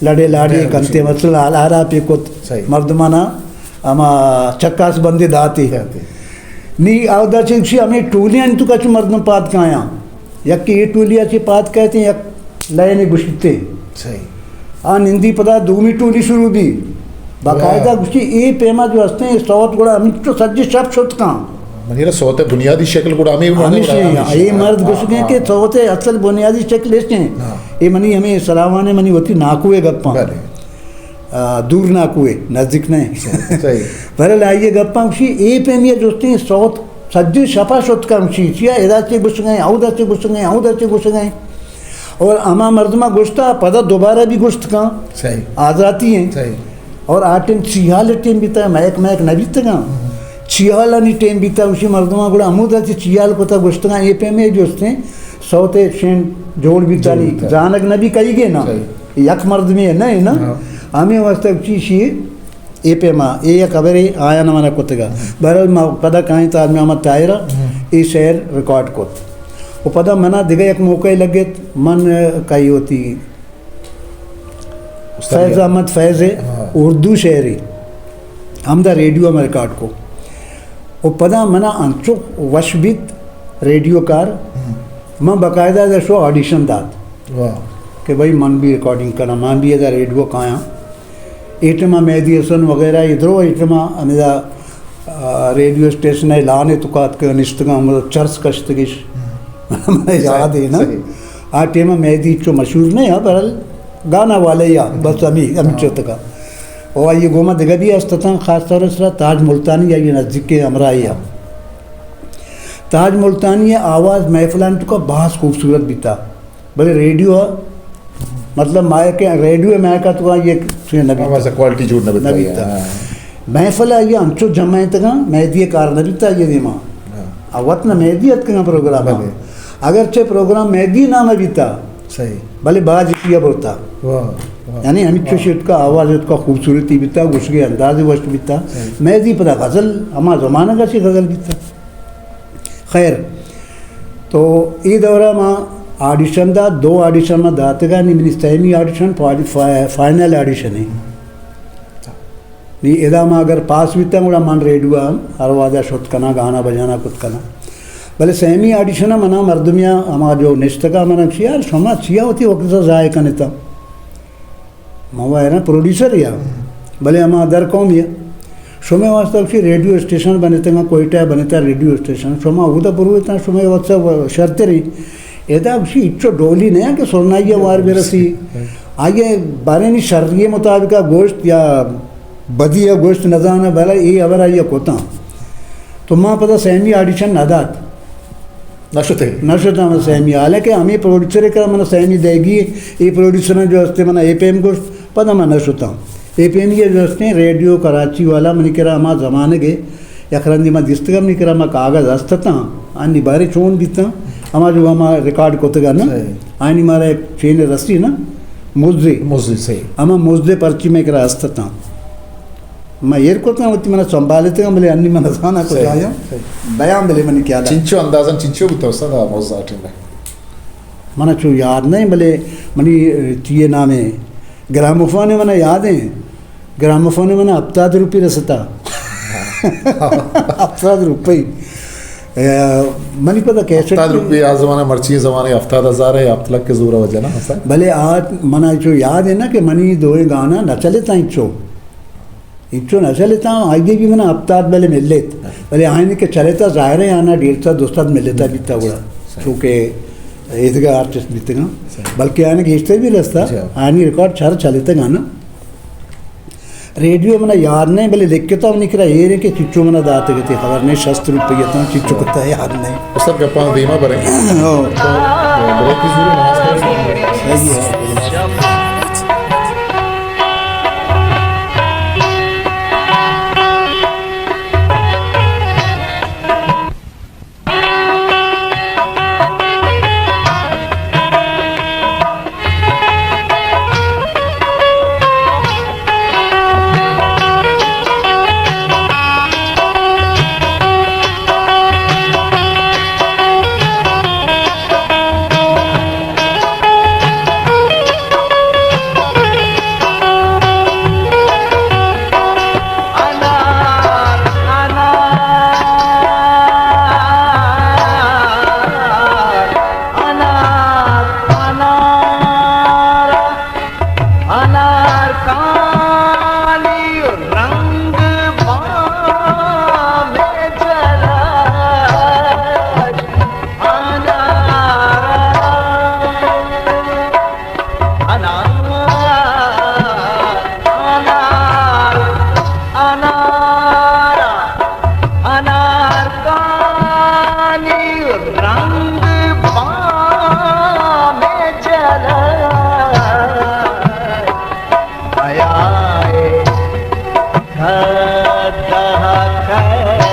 لڑے لاڑے جی، کنتے، جی۔ مثلاً حال آرا پہ کت صحیح۔ مردمانا ہما چکاس بندے داتے۔ داتے۔ نی اودا چہ گوشی ہمیں ٹولیاں تو کچھ مردم پاد کایاں۔ یکے اے ٹولیا چہ پاد کئیت، یک لائنے گوشیت۔ صحیح۔ آ نندی پدا دومی ٹولی شروع بی۔ باقاعدہ واہ۔ گوشتی اے پیما جو ہستیں، اے صوت گڑا ہمینچو سجے شپ شت کن۔ منی را صوت بنیادی شکل گڑا ہمیں ہمیش ایں۔ اے مرد گوشگیں کہ صوت اصل بنیادی شکل ایش ایں۔ ہاں۔ اے منی ہمیں سلاوانے منی وتی ناکوے گپاں۔ بلے۔ آ، دور ناکوے، نزدیک نہیں۔ صحیح۔ بہرحال آئیے گپاں گوشی، اے پیمی جستیں صوت سجے شپا شت کن، چی، چیا ادا چے گوشگیں، اودا چے گوشگیں، اودا چے گوشگیں۔ اور ہما مردما گوشتا، پدا دوبارہ بھی گوشت کن۔ صحیح۔ آزاتی ہیں۔ صحیح۔ اور آ ٹائم چیہال ٹائم بیتا، مائک مائک نہ بیتگاں۔ ہم۔ چیہالانی ٹائم بیتا، اسی مردما گڑا ہمودا چے چیہال کتا گوشتگاں، اے پیمے جو استیں، صوت شین جوڑ بیتا جوڑ نہیں۔ بیتا۔ زانگ نہ بھی کئی گے نا۔ صحیح۔ یک مردمے نہ ہے نا۔ ہاں۔ ہمیں واسطہ چی شی اے پیما، اے یک خبرے آیاں منا کتگا۔ بہرحال ما پدا کائیں تاج محمد طاہرا، ہم۔ اے شعر ریکارڈ کت۔ و پدا منا دگہ یک موقع لگت، من کئی ہوتی استاد فیض احمد فیض ہے، ہاں۔ اردو شعری۔ ہمدا ریڈیو ءَ ما ریکارڈ کو۔ و پدا منا انچو وش بیت ریڈیو کار، من باقاعدہ ادا شو آڈیشن دات کہ بھئی من بھی ریکارڈنگ کناں، من بھی ادا ریڈیو کایاں۔ اے ٹائما مہدی حسن وغیرہ اے درو، اے ٹائما ہمدا، آ، ریڈیو اسٹیشن ءِ لان ءِ توکا اتکگ نشتگاں، مطلب چرس کشتگش۔ منا یاد ہے نا۔ آ ٹائما مہدی چو مشہور نہ یا، بہرحال گانا والے یا، بس ہمی، ہمی چتگا۔ او آئی گوما دگہ بھی است اتاں، خاص طور سرا تاج ملتانی آئی نزدیک ہمراہی آ۔ تاج ملتانی آواز محفلان توکا باز خوبصورت بیتا۔ بلے ریڈیو ءَ، مطلب، مائک، ریڈیو ءِ مائک ءَ تو آئی ءَ چیز نہ بیتا۔ آواز ءِ کوالٹی جوڑ نہ بیتا۔ نہ بیتا۔ محفل ءَ آئی ءَ انچو جمع اتکگاں، مہدی ءِ کار نہ بیتا آئی ءِ دیما۔ آ وت نہ مہدی اتکگاں پروگرام ءَ۔ بلے۔ اگرچہ پروگرام مہدی ءِ نام ءَ بیتا، صحیح۔ بلے باز ایشی ءَ برتا۔ یعنی ہمیں چوشی اتکا، آواز اتکا، خوبصورتی بیتا، گوشگے انداز وش بیتا۔ صحیح۔ مہدی پدا غزل، ہما زمانگ ءَ چی غزل بیتا۔ خیر، تو اے دورہ ما آڈیشن دات، دو آڈیشن ما داتگا، نی منی سیمی آڈیشن فا-، فا-، فائنل آڈیشن ہے۔ نی ادا ما اگر پاس بیتاں، گڑا من ریڈیو ءَ ہر وہدا شت کناں، گانا بجانا کت کناں۔ بلے سیمی آڈیشن ءَ منا مردمیا ہما جو نشتگا منا گوشی، یار شما چیا وتی وقت ضائع کنتا؟ من وا حیران پروڈیوسر یا، بلے ہما در قوم یا۔ شمے واسطہ گوشی ریڈیو اسٹیشن بنتگاں، کوئٹہ بنتا ریڈیو اسٹیشن۔ شما اودا بروتاں، شمے واسطہ شرتری۔ ادا گوشی اچو ڈولی نیا کہ سرنائی وار برسی۔ آئی بارے نی شری مطابق گوشت یا بدی گوشت نزانہ، بلے اے ہبر آئی کتاں۔ تو ما پدا سیمی آڈیشن نہ دات۔ نہ شتے؟ نہ شتاں من سیمی، حالانکہ ہمیں پروڈیوسر کرا من سیمی دیگی، اے پروڈیوسر جو ہستے من اے پیم گوشت، پدا من نہ شتاں۔ اے پیمی جو ہستے ریڈیو کراچی والا منی کرا ہما زمانگے یک رندی من دیستگا منی کرا ہما کاغذ ہست اتاں، آنی بارے چون بیتاں، ہما جو ہما ریکارڈ کتگا نا، آنی مارا یک چین رسی نا، مزے۔ مزے، صحیح۔ ہما مزے پرچی مئے کرا ہست اتاں۔ من ایر کتاں وتی منا سنبھالتگاں، بلے انی من زاناں کجا آیاں۔ بیان بلے منی خیال ءَ۔ چنچو اندازاً چنچو بوتا استاد آ موزہ ٹیم ءَ؟ منا چو یاد نہیں، بلے منی، اے، چیئے نام ہے، گراموفون منا یاد ہیں۔ گراموفون منا ہفتاد روپی رستا۔ ہفتاد روپی۔ اے، منی پدا کیسٹ ہفتاد روپی آ زمانہ، مرچی زمانہ ہفتاد ہزار ہے، ہفت لکھ کے زور وجہ نا، سر۔ بلے آ منا چو یاد ہے نا کہ منی دوئے گانا نہ چلتا انچو۔ انچو نہ چلتا، آئی بھی منا ہفتاد بلے ملیت۔ بلے آئین کہ چلتا ظاہر ہے، آنا ڈیڑھ سد، دو سد ملیتا بیتا گڑا۔ چونکہ ایدگہ آرٹسٹ بیتگاں۔ بلکہ آنا گیشتر بھی رستا، آنی ریکارڈ چار چلتا گانا۔ ریڈیو منا یاد نہیں، بلے لکھتا منی کرا ایر ہے کہ چچو منا داتے گتے، خبر نہیں، شست روپیہ تا چچو کتا یاد نہیں۔ استاد گپاں دیما بریں۔ ہاں۔ بلے کی زور ناز کریں۔ صحیح ہے۔ انار کانی رنگ بام جلد، انار، انار، انار، انار، انار کانی رنگ بام جلد۔ حیائے خدہ کئے